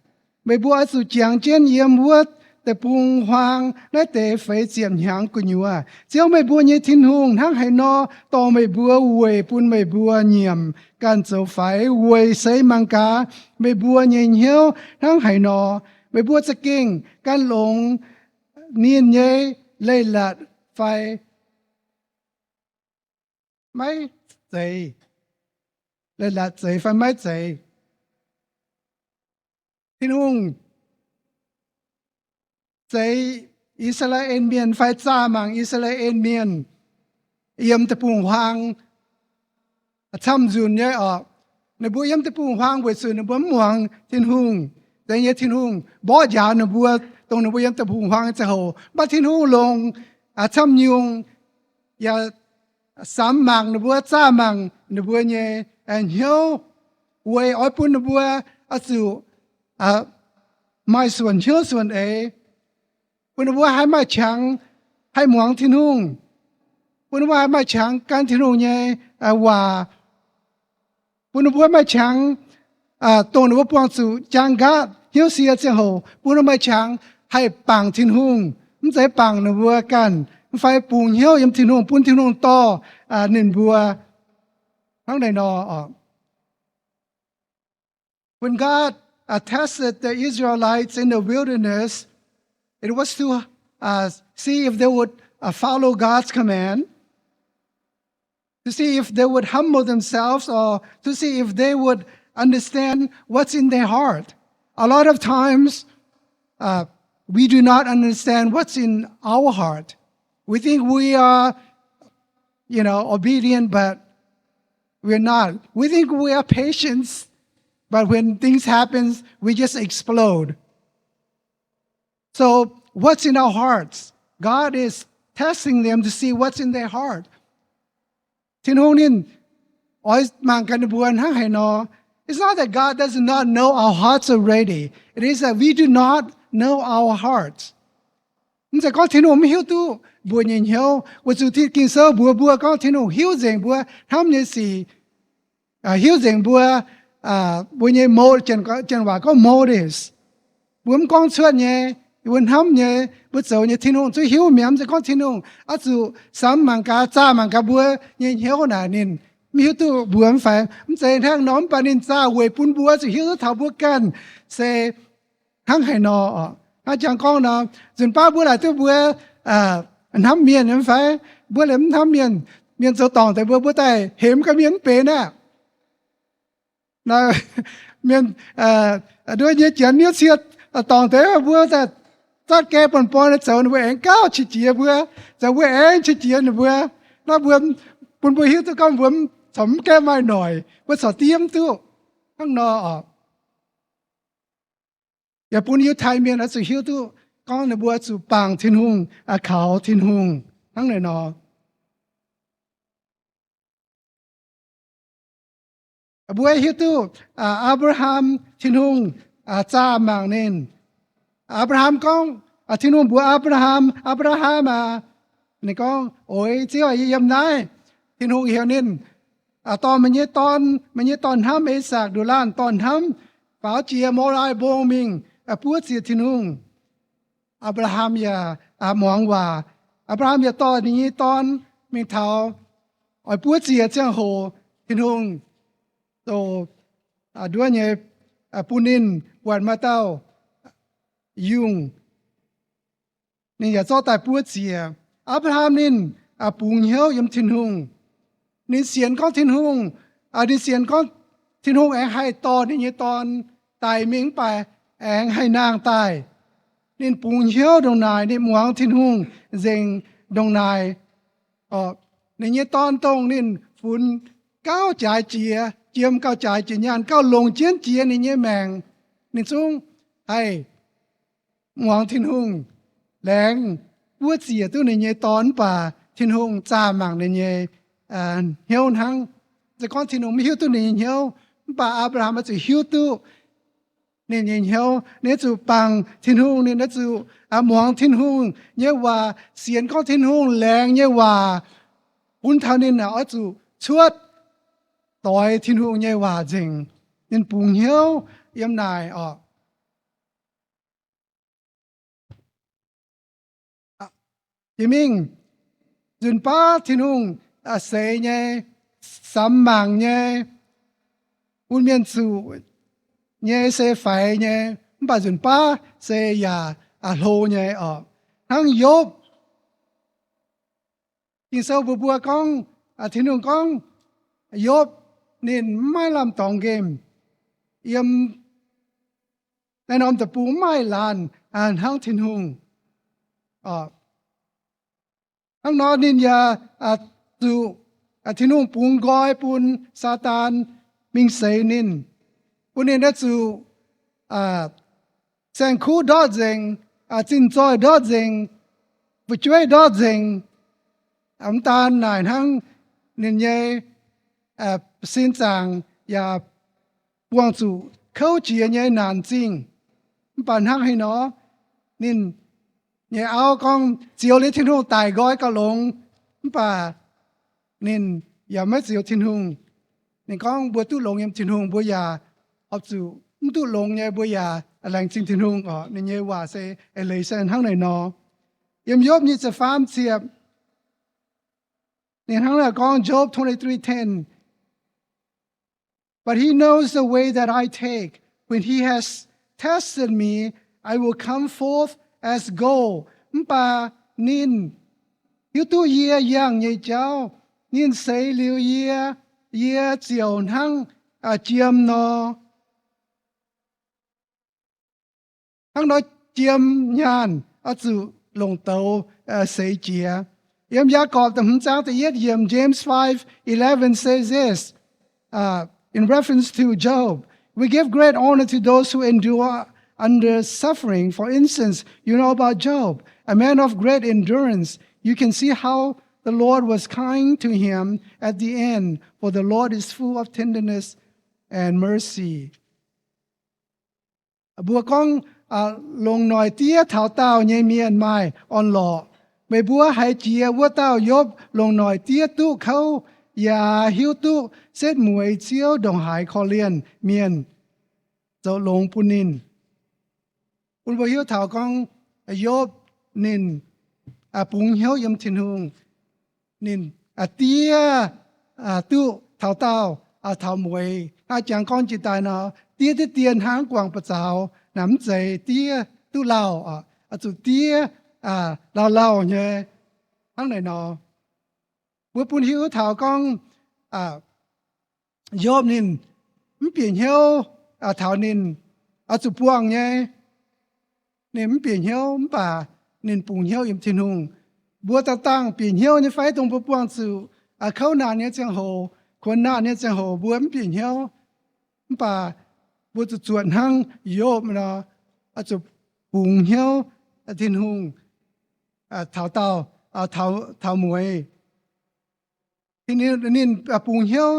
Meih mbuo oix zuqc jangx jienv yiem wuov deic-bung-huaang naaiv deix feix ziepc hnyangx gu'nyuoz. Ziouv meih mbuo nyei Tin-Hungh hnangv haaix nor dorh meih mbuo weic bun meih mbuo nyiemc ganh zoux faix, weic seix mangc gaax meih mbuo nyei hnyouv hnangv haaix nor, meih mbuo za'gengh gan longx ninh nyei leiz-latc fai maiv zeiz. leiz-latc zeiz fai maiv zeiz. Tin-Hungh zeix I^saa^laa^en Mienh fai zaah mangc I^saa^laa^en Mienh yiem deic-bung-huaang camv-nzunc nyei orqc. Ninh mbuo yiem deic-bung-huaang weic zuqc ninh mbuo mv muangx Tin-Hungh. Zeiz nyei Tin-Hungh mborqv njaaux ninh mbuo, dongh ninh mbuo yiem deic-bung-huaang nyei ziangh hoc. Mv baac Tin-Hungh longc camv-nyungc yaac samx mangc ninh mbuo, zaah mangc ninh mbuo nyei hnyouv, weic oix bun ninh mbuo oix zuqc maaih suonc hnyouv suonc eix, bun ninh mbuo haih maaih qangx haih muangx Tin-Hungh, bun ninh mbuo haih maaih qangx gan Tin-Hungh nyei waac, bun ninh mbuo maaih qangx, dongh ninh mbuo buangh zuqc jaang nqaatv hnyouv sie ziangh hoc, bun ninh maaih qangx haih bangc Tin-Hungh, mv zeiz bangc ninh mbuo ganh, mv fai bungx hnyouv yiem Tin-Hungh, bun Tin-Hungh dorh ninh mbuo hnangv naaiv nor. When God, uh, tested the Israelites in the wilderness, it was to, uh, see if they would, uh, follow God's command, to see if they would humble themselves, or to see if they would understand what's in their heart. A lot of times, uh, we do not understand what's in our heart. We think we are, you know, obedient, but we're not. We think we are patient, but when things happen, we just explode. So what's in our hearts? God is testing them to see what's in their heart. Tin-Hungh ninh oix mangc gaax ninh mbuo hnangv haaix nor. It's not that God does not know our hearts already. It is that we do not know our hearts. Mv zeiz gorngv Tin-Hungh mv hiuv duqv mbuo nyei hnyouv, weic zuqc Ging-Sou mbuox mbuo gorngv Tin-Hungh hiuv nzengc mbuo hnamv nyei sic, hiuv nzengc mbuo, mbuo nyei mo-, janx waac gorngv motives. Mbuo mv gorngv cuotv nyei, mbuo hnamv nyei, mbuo zoux nyei, Tin-Hungh zungv hiuv mi'aqv. Mv zeiz gorngv Tin-Hungh oix zuqc samx mangc gaax, zaah mangc gaax mbuo nyei hnyouv naaic ninh mv hiuv duqv mbuo mv fai? Mv zeiz hnangv nor, mv baac ninh zaah weic bun mbuo zuqc hiuv duqv taux mbuo ganh se hnangv haaix nor. Hnangv jangx gorngv nor, nzunc baav mbuo laaic duqv mbuo hnamv mienh nyei mv fai? Mbuo laaic mv hnamv mienh, mienh zoux dorngc deix mbuo, mbuo daaih hemx gaax mienh mv benx aqv. Mienh nduov nyei janx niouv cie dorngc deix mbuo daaih zatv gae buonc-born zoux, ninh mbuo aengx gauh qiex jiez mbuo, zoux mbuo aengx qiex jiez ninh mbuo. Naaiv mbuo, bun mbuo hiuv duqv gorngv mbuo corc mv gaengh maaih noic, mbuo corc diev mv duqv hnangv nor oc. Yaac bun Yiutai Mienh oix zuqc hiuv duqv gorngv ninh mbuo zuqc bangc Tin-Hungh, kaux Tin-Hungh hnangv naaiv nor. Mbuo hiuv duqv Apc^laa^ham, Tin-Hungh zaah mangc ninh. Apc^laa^ham gorngv, Tin-Hungh mbuox Apc^laa^ham, Apc^laa^ham aac, ninh gorngv, Oix Ziouv, yie yiem naaiv. Tin-Hungh heuc ninh dorh meih nyei dorn, meih nyei dorn-hnamv, E^sakc, nduqc laanh dorn-hnamv, faaux jiex Morai Mbong mingh buov ziec Tin-Hungh. Apc^laa^ham yaac muangx waac. Apc^laa^ham yaac dorh ninh nyei dorn mingh taux oix buov ziec ziangh hoc, Tin-Hungh zoux nduov nyei bun ninh buatc maaih dauh yungh, ninh yaac zorqv daaih buov ziec. Apc^laa^ham ninh bungx hnyouv yiem Tin-Hungh. Ninh sienx gorngv Tin-Hungh, ninh sienx gorngv Tin-Hungh aengx haih dorh ninh nyei dorn daaih mingh, mv baac aengx haih nangh daaih. Ninh bungx hnyouv ndongc naaic, ninh muangx Tin-Hungh nzengc ndongc naaic. Ninh nyei dorn dongh ninh funx gauh jaaix jiex, jiem gauh jaaix jiex nyaanh, gauh longc jienv jiex ninh nyei maengc, ninh zungv haih muangx Tin-Hungh, laengz buov ziec duqv ninh nyei dorn, mv baac Tin-Hungh zaah mangc ninh nyei hnyouv hnangv. Se gorngv Tin-Hungh mv hiuv duqv ninh nyei hnyouv, mv baac Apc^laa^ham oix zuqc hiuv duqv ninh nyei hnyouv. Ninh oix zuqc bangc Tin-Hungh, ninh oix zuqc muangx Tin-Hungh nyei waac, sienx gorngv Tin-Hungh laengz nyei waac, bun taux ninh oix zuqc cuotv doix Tin-Hungh nyei waac nzengc. Ninh bungx hnyouv yiem naaic oc. Jiex mingh, nzunc baav Tin-Hungh seix nyei, samx mangc nyei, bun mienh zuqc nyei se faix nyei, mv baac nzunc baav se yaac hlo nyei oc. Hnangv Yopv, Ging-Sou mbuox mbuo gorngv, Tin-Hungh gorngv, Yopv, ninh mv maaih lamh dorngx nqemh. Yiem naaiv norm deic-bung mv maaih laanh hnangv Tin-Hungh. Hnangv nor ninh yaac zuqc Tin-Hungh bungx nqoi bun Saadaan mingh seix ninh, bun ninh oix zuqc saeng-kuv ndortv nzengc, zinh zoih ndortv nzengc, fu'jueiv ndortv nzengc. Mv daan naaic hnangv, ninh nyei sin zaangc yaac buangh zuqc kouv jiex nyei naanc zingh. Mv baac hnangv haaix nor, ninh nyei auv gorngv zioux liuz Tin-Hungh daic nqoi gauh longx. Mv baac ninh yaac maiv zioux Tin-Hungh. Ninh gorngv mbuo duqv longx yiem Tin-Hungh mbuo yaac oix zuqc, mv duqv longx nyei mbuo yaac laengz zingh Tin-Hungh oc. Ninh nyei waac se eix leiz se hnangv naaic nor. Yiem Yopv nyic ziepc faam ziepc, ninh hnangv naaiv gorngv, Job twenty-three ten, But he knows the way that I take. When he has tested me, I will come forth as gold. Mv baac ninh hiuv duqv yie yangh nyei jauv. Ninh seix liuz yie, yie ziouc hnangv jiem nor. Hnangv nor jiem nyaanh oix zuqc longc douz seix jiex. Yiem Yaagorpc da'hmz zaang da'yietv yiemc, James five eleven says this, uh, in reference to Job, "We give great honor to those who endure under suffering. For instance, you know about Job, a man of great endurance. You can see how the Lord was kind to him at the end, for the Lord is full of tenderness and mercy." Mbuo gorngv longc noic diev taux daauh nyei mienh maaih orn-lorqc. Meih mbuo haiz jiex wuov dauh Yopv longc noic diev duqv kouv, yaac hiuv duqv setv mueiz Ziouv ndongc haaix korv-lienh mienh zoux longx bun ninh. Bun mbuo hiuv taux gorngv Yopv ninh bungx hnyouv yiem Tin-Hungh. Ninh diev duqv taux daauh taux mueiz. Hnangv jangx gorngv jiex daaih nor, diev diqv dien hnangv guangc ba'zaux, naaic mv zeiz diev duqv lauh, zuqc diev lauh lauh nyei. Hnangv naaic nor, mbuo bun hiuv taux gorngv Yopv ninh mv bieqc hnyouv taux ninh oix zuqc buangh nyei. Ninh mv bieqc hnyouv mv baac ninh bungx hnyouv yiem Tin-Hungh. Mbuo dangh dangh bieqc hnyouv nyei fai? Dongh mbuo buangh zuqc kouv naanc nyei ziangh hoc, kuonx naanc nyei ziangh hoc mbuo mv bieqc hnyouv. Mv baac mbuo zuqc zuotc hnangv Yopv nor, zuqc bungx hnyouv Tin-Hungh taux daauh taux mueiz. Ninh bungx hnyouv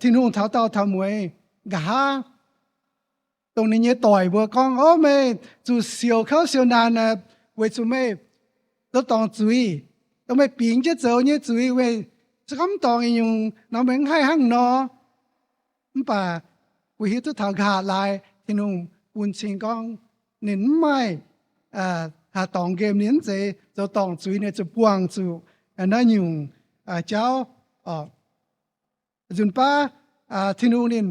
Tin-Hungh taux daauh taux mueiz. Nqa'haav dongh ninh nyei doic mbuo gorngv, Ov, meih zuqc siouc kouv siouc naanc weic zuqc meih zoux dorngc zuiz. Dongh meih bingx jienv zoux nyei zuiz, meih se gorngv mv dorngc nyungc nor, meih mv haih hnangv nor. Mv baac mbuo hiuv duqv taux nqa'haav laaix Tin-Hungh bun cing gorngv ninh mv maaih haih dorngc nqemh, ninh mv zeiz zoux dorngc zuiz, ninh zuqc buangh zuqc naaiv nyungc jauv. Nzunc baav Tin-Hungh ninh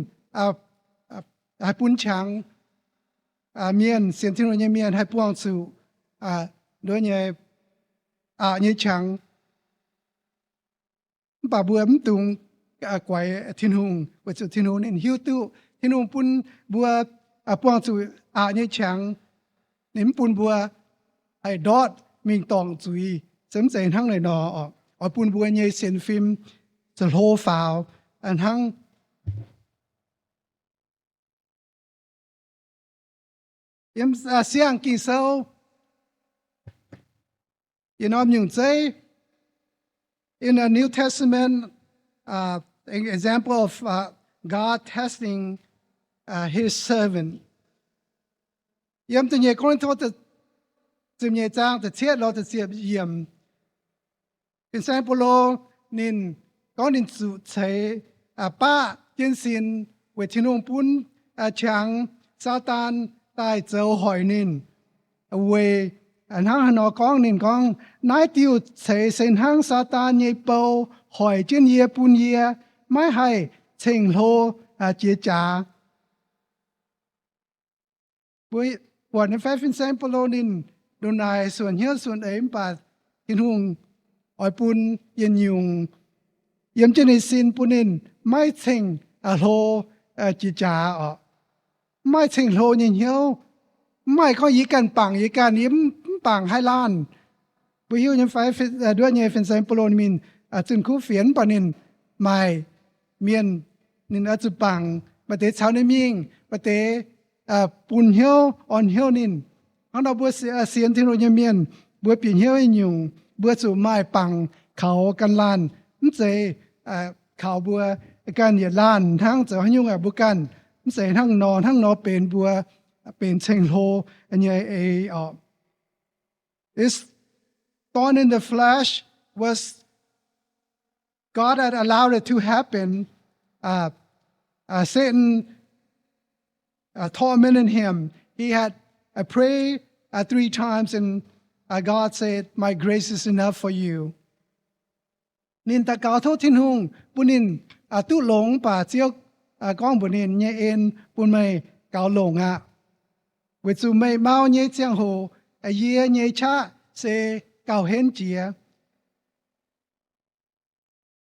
haih bun qangx mienh, sienx Tin-Hungh nyei mienh haih buangh zuqc nduov nyei aqc nyei qangx. Mv baac mbuo mv dungx guaix Tin-Hungh, weic zuqc Tin-Hungh ninh hiuv duqv. Tin-Hungh bun mbuo buangh zuqc aqc nyei qangx. Ninh mv bun mbuo haih ndortv mingh dorngc zuiz, se mv zeiz hnangv naaic nor. Oix bun mbuo nyei sienx fim zuqc hlo faaux hnangv. Yiem Siang-Ging-Sou, yiem norm nyungc zeiv, in the New Testament, uh, an example of, uh, God testing, uh, his servant. Yiem da'nyeic Ko^lin^to ziepc nyeic zaang da'cietv lorz da'ziepc yiemc, fin-saeng Baulo ninh gorngv ninh zuqc ceix baqv jienv sin weic Tin-Hungh bun qangx Saadaan daaih zoux hoic ninh. Weic hnangv haaix nor gorngv? Ninh gorngv, Naaiv diuh ceix se hnangv Saadaan nyei bou hoic jienv yie, bun yie maiv haih ceng-hlo jiex jaax. Mbuo buatc nyei fai fin-saeng Baulo ninh ndongc naaic suonc hnyouv suonc eix, mv baac Tin-Hungh oix bun yietc nyungc yiem jienv ninh sin bun ninh maiv ceng-hlo jiex jaax oc. Mv maaih ceng-hlo nyei hnyouv. Mv maaih gorngv yie ganh bangc yie ganh, yie mv bangc haaix laanh. Mbuo hiuv nyei fai, nduov nyei fin-saeng Baulo ninh mingh zunh kuv fienx, mv baac ninh maaih mienh, ninh oix zuqc bangc, maaih deix caux ninh mingh, maaih deix bun hnyouv, orn hnyouv ninh. Hnangv nor mbuo sienx Tin-Hungh nyei mienh, mbuo bieqc hnyouv nyungc, mbuo zuqc maaih bangc kaux ganh laanh. Mv zeiz kaux mbuo ganh yietc laanh hnangv, zoux haaix nyungc aah mbuo ganh. Mv zeiz hnangv nor, hnangv nor benx mbuo, benx ceng-hlo nyei eix oc. This thorn in the flesh was, God had allowed it to happen. Uh, uh, Satan, uh, tormented him. He had, uh, prayed, uh, three times, and, uh, God said, "My grace is enough for you." Ninh daux gaux tov Tin-Hungh bun ninh, uh, duqv longx, mv baac Ziouv, uh, gorngv mbuox ninh, nyei en bun meih gaux longc aqv, weic zuqc meih mau nyei ziangh hoc, uh, yie nyei qaqv se gauh henv jiex.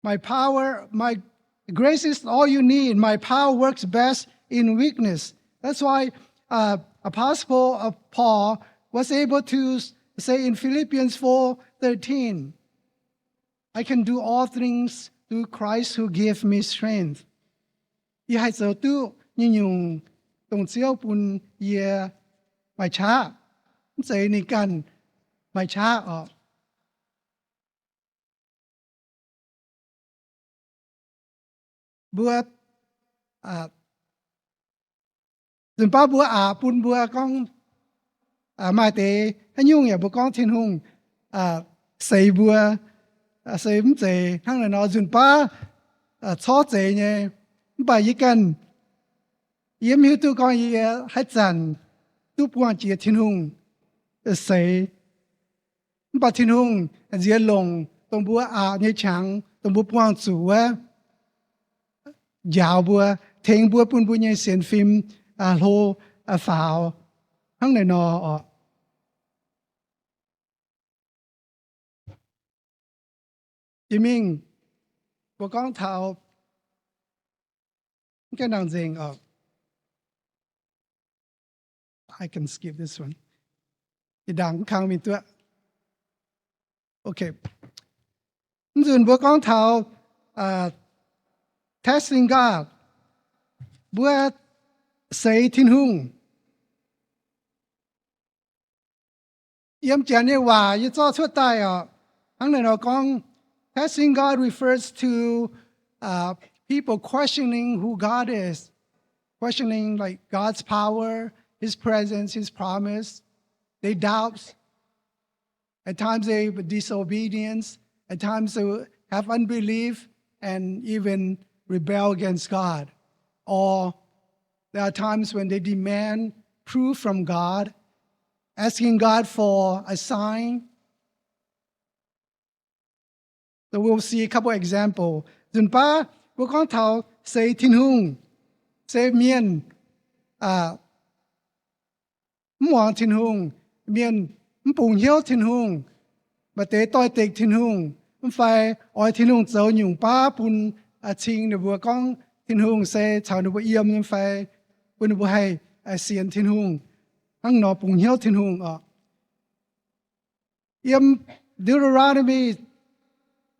My power, my grace is all you need. My power works best in weakness. That's why, uh, Apostle, uh, Paul was able to say in Philippians four thirteen, "I can do all things through Christ who gives me strength." Yie haih zoux duqv nyei nyungc, dongh Ziouv bun yie maaih qaqv. Mv zeiz ninh ganh maaih qaqv oc. Mbuo, nzunc baav mbuo aqc bun mbuo gorngv, maaih deix haaix nyungc yaac mbuo gorngv Tin-Hungh seix mbuo, se mv zeiz hnangv naaiv nor. Nzunc baav corc zeiz nyei, mv baac yie ganh, yie mv hiuv duqv gorngv yie haaix zanc duqv buangh jiex Tin-Hungh seix. Mv baac Tin-Hungh nziex longc dongh mbuo aqc nyei qangx, dongh mbuo buangh zuqc wuov, njaaux mbuo, tengx mbuo, bun mbuo nyei sienx fim hlo faaux hnangv naaiv nor oc. Jiex mingh mbuo gorngv taux, mv gaengh nangc nzengc oc. I can skip this one. Ih ndaangc mv kang mingh duqv. Okay. Mv nzunc mbuo gorngv taux testing God. Mbuo seix Tin-Hungh. Yiem Janx nyei waac yie zorqv cuotv daaih oc. Hnangv naaiv nor gorngv, testing God refers to, uh, people questioning who God is, questioning, like, God's power, His presence, His promise. They doubt. At times they disobedience. At times they have unbelief and even rebel against God. Or there are times when they demand proof from God, asking God for a sign. So we'll see a couple example. Nzunc baav mbuo gorngv taux seix Tin-Hungh, se mienh mv muangx Tin-Hungh, mienh mv bungx hnyouv Tin-Hungh, maaih deix doix-dekc Tin-Hungh, mv fai oix Tin-Hungh zoux nyungc baav bun cing ninh mbuo gorngv Tin-Hungh se caux ninh mbuo yiem nyei fai, bun ninh mbuo haih sienx Tin-Hungh, hnangv nor bungx hnyouv Tin-Hungh oc. Yiem Deuteronomy,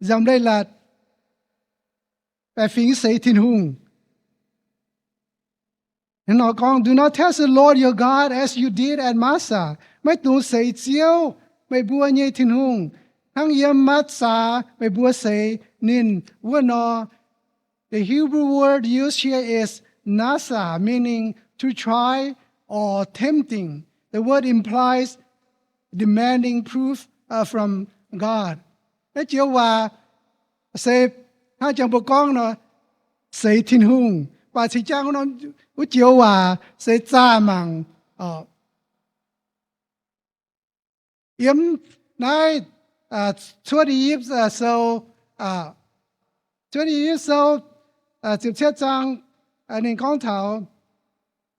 Nzamc Leiz-Latc, baeqc fingx seix Tin-Hungh. Hnangv nor gorngv, "Do not test the Lord your God as you did at Massah." Maiv dungx seix Ziouv, meih mbuo nyei Tin-Hungh, hnangv yiem Massah meih mbuo seix ninh wuov nor. The Hebrew word used here is nasah, meaning to try or tempting. The word implies demanding proof, uh, from God. Naaiv joux waac se hnangv jangx mbuo gorngv nor, seix Tin-Hungh, mv baac cing jangx wuov joux waac se zaah mangc oc. Yiem naaiv, uh, Cuotv I^yipv, uh, sou, uh, Cuotv I^yipv sou, uh, ziepc cietv zaang, uh, ninh gorngv taux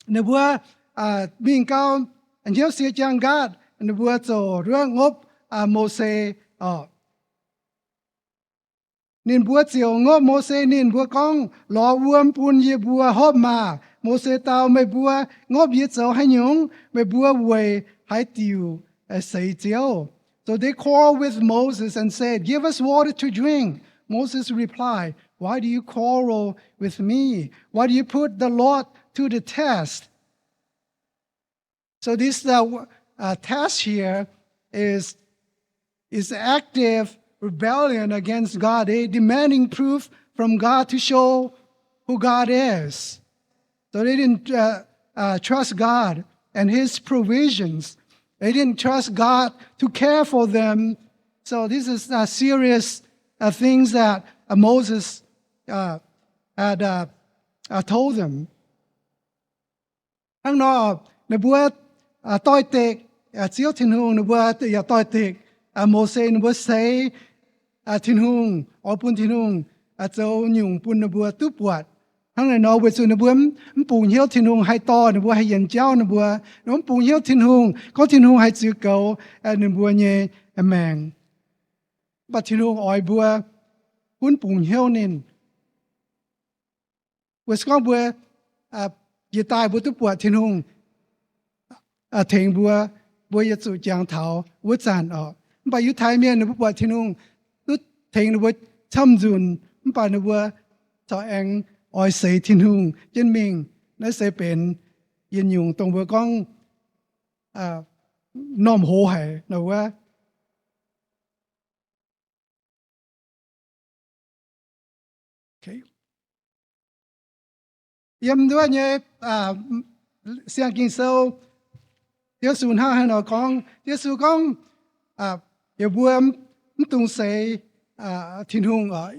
ninh mbuo, uh, mingh gau, hnyouv sie jaang nqaatv, ninh mbuo ziouc wuov ngopv, uh, Mose oc. Ninh mbuo ziouc ngopv Mose. Ninh mbuo gorngv, Lorz wuom bun yie mbuo hopv maah! Mose dau, Meih mbuo ngopv yie zoux haaix nyungc? Meih mbuo weic haaix diuc seix Ziouv? So they quarreled with Moses and said, Give us water to drink. Moses replied, Why do you quarrel with me? Why do you put the Lord to the test? So this uh, uh, test here is is active rebellion against God. They demanding proof from God to show who God is. So they didn't uh, uh, trust God and His provisions. They didn't trust God to care for them. So this is uh, serious uh, things that uh, Moses uh, had uh, uh, told them. Hnangv nor, ninh mbuo doix-dekc Ziouv Tin-Hungh, ninh mbuo yaac doix-dekc Mose. Ninh mbuo seix Tin-Hungh, oix bun Tin-Hungh zoux nyungc bun ninh mbuo duqv buatc. Hnangv naaic nor, weic zuqc ninh mbuo mv bungx hnyouv Tin-Hungh haih dorh ninh mbuo, haih yienc jauv ninh mbuo. Ninh mbuo mv bungx hnyouv Tin-Hungh, gorngv Tin-Hungh haih ziux goux ninh mbuo nyei maengc. Mv baac Tin-Hungh oix mbuo gunv bungx hnyouv ninh. Weic se gorngv mbuo jiex daaih mbuo duqv buatc Tin-Hungh tengx mbuo, mbuo yaac zuqc jangx taux wuov zanc oc. Mv baac Yiutai Mienh ninh mbuo buatc Tin-Hungh duqv tengx ninh mbuo camv nzunc, mv baac ninh mbuo corc aengx oix seix Tin-Hungh jienv mingh. Naaiv se benx yietc nyungc dongh mbuo gorngv normh hoz haic nor wuov. Yiem wuov nyei Siang-Ging-Sou, Yesu hnangv haaix nor gorngv? Yesu gorngv, Yie mbuo mv dungx seix Tin-Hungh oc.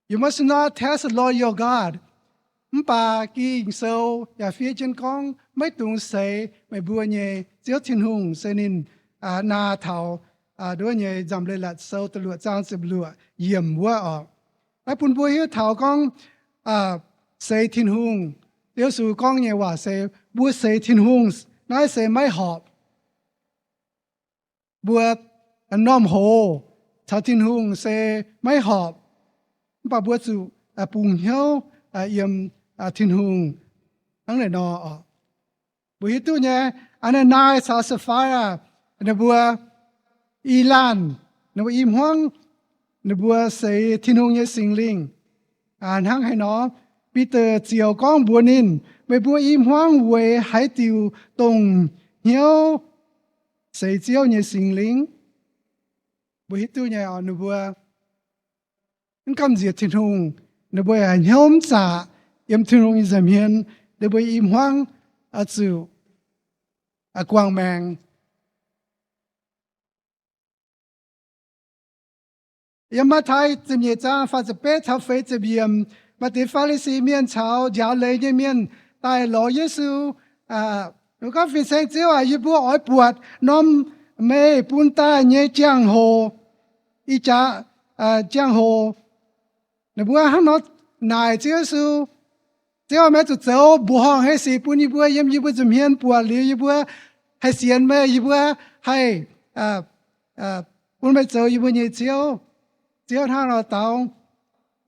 You must not test the Lord your God. Mv baac Ging-Sou yaac fiev jienv gorngv, Maiv dungx seix meih mbuo nyei Ziouv Tin-Hungh, se ninh naa taux nduov nyei Nzamc Leiz-Latc Sou da'luoqc zaang ziepc luoqc yiemc wuov oc. Naaiv bun mbuo hiuv taux gorngv seix Tin-Hungh. Yesu gorngv nyei waac se mbuo seix Tin-Hungh naaiv se maiv horpc. Mbuo normh hoz caux Tin-Hungh se maiv horpc, mv baac mbuo zuqc bungx hnyouv yiem Tin-Hungh hnangv naaic nor. Mbuo hiuv duqv nyei, Aa^naa^naa caux Saa^faa^yaa ninh mbuo i laanh, ninh mbuo i hmuangv, ninh mbuo seix Tin-Hungh nyei Singx Lingh. Hnangv haaix nor, Bide ziouc gorngv mbuox ninh, Meih mbuo i hmuangv weic haaix diuc dongh hnyouv seix Ziouv nyei Singx Lingh? Mbuo hiuv duqv nyei, ninh mbuo mv gamh nziex Tin-Hungh, ninh mbuo yaac hnyouv mv zaqc yiem Tin-Hungh nyei nza'hmien, ninh mbuo i hmuangv zuqc guangc maengc. Yiem Matv^tai ziepc nyeic zaang faah ziepc betv taux feix ziepc yiemc, maaih deix Faa^li^si Mienh caux njaaux leiz nyei mienh daaih lorz Yesu. Ninh gorngv, Fin-Saeng Ziouv aac, yie mbuo oix buatc norm meih bun daaih nyei jangx-hoc, ih jaax jangx-hoc. Ninh mbuo hnangv nor naaic Ziouv Yesu, Ziouv, meih zuqc zoux mbuoqc horngh haaix sic bun yie mbuo yiem yie mbuo nza'hmien buatc liuz yie mbuo haih sienx meih, yie mbuo haih bun meih zoux yie mbuo nyei Ziouv? Ziouv hnangv nor dau,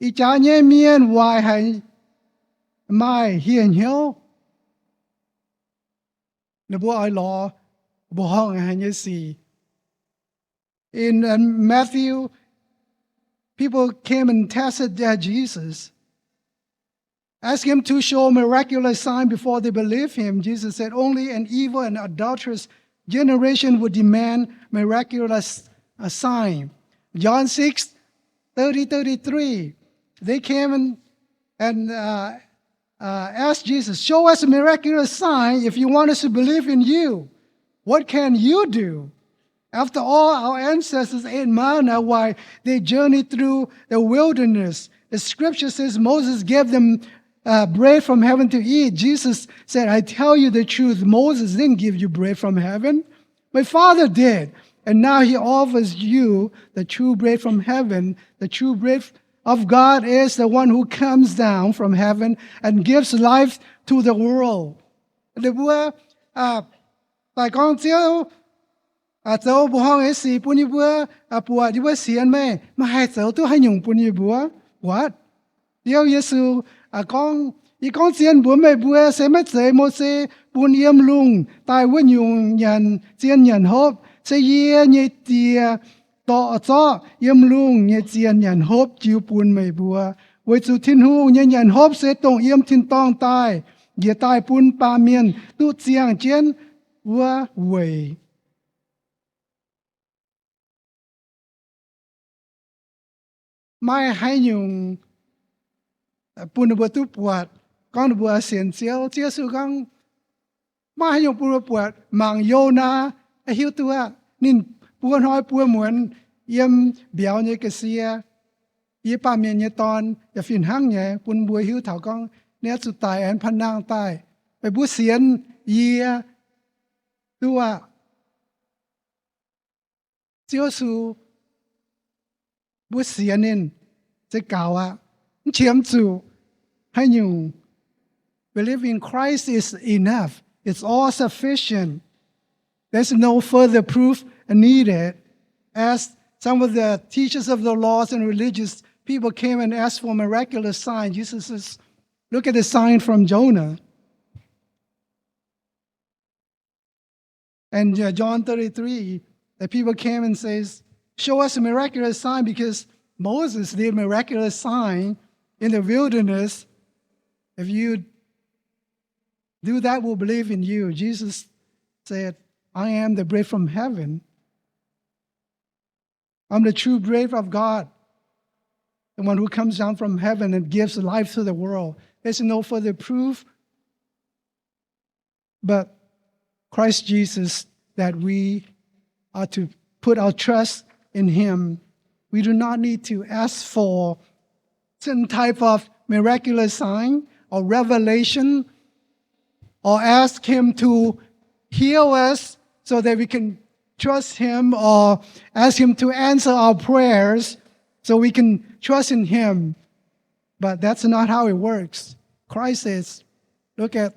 Ih jaax nyei mienh waaic haic, maaih hieh hnyouv. Ninh mbuo oix lorz mbuoqc horngh haic nyei sic. In uh, Matthew, people came and tested uh, Jesus, asked him to show miraculous sign before they believe him. Jesus said, Only an evil and adulterous generation would demand miraculous uh, sign. John six thirty, thirty-three, they came and, and uh, uh, asked Jesus, Show us a miraculous sign if you want us to believe in you. What can you do? After all, our ancestors ate manna while they journeyed through the wilderness. The scripture says Moses gave them uh, bread from heaven to eat. Jesus said, I tell you the truth, Moses didn't give you bread from heaven. My Father did. And now he offers you the true bread from heaven. The true bread of God is the one who comes down from heaven and gives life to the world. Ninh mbuo daaih gorngv, Ziouv, zoux mbuoqc horngh nyei sic bun yie mbuo buatc, yie mbuo sienx meih, meih haih zoux duqv haaix nyungc bun yie mbuo buatc? Liuz Yesu gorngv, Yie gorngv zien mbuox meih mbuo, se maiv zeiz Mose bun yiem lungh daaih wuov nyungc nyanc, zien nyanc hopv. Se yie nyei Die dorh zorqv yiem lungh nyei zien nyanc hopv jiu bun meih mbuo. Weic zuqc Tin-Hungh nyei nyanc hopv se dongh yiem tin-dorngh daaih, njiec daaih bun baamh mienh duqv ziangh jienv wuov weic. Maaih haaix nyungc bun ninh mbuo duqv buatc gorngv ninh mbuo sienx Ziouv? Ziouv Yesu gorngv, maaih haaix nyungc bun mbuo buatc mangc Yonaa, hiuv duqv aqv. Ninh buo hnoi buo muonz yiem mbiauz nyei ga'sie. Yie, Baamh Mienh nyei Dorn, yaac fih hnangv nyei bun mbuo hiuv taux gorngv ninh oix zuqc daic aengx panh nangh daaih. Meih mbuo sienx yie duqv aqv. Ziouv Yesu, mbuo sienx ninh se gaux aqv. Mv qiemx zuqc haaix nyungc. Believe in Christ is enough. It's all sufficient. There's no further proof needed. As some of the teachers of the laws and religious people came and asked for miraculous sign, Jesus says, look at the sign from Jonah. And uh, John thirty-three, the people came and says, show us a miraculous sign because Moses did miraculous sign in the wilderness. If you do that, we'll believe in you. Jesus said, I am the bread from heaven. I'm the true bread of God, the one who comes down from heaven and gives life to the world. There's no further proof but Christ Jesus, that we are to put our trust in him. We do not need to ask for certain type of miraculous sign or revelation or ask him to heal us so that we can trust him or ask him to answer our prayers so we can trust in him. But that's not how it works. Christ says, look at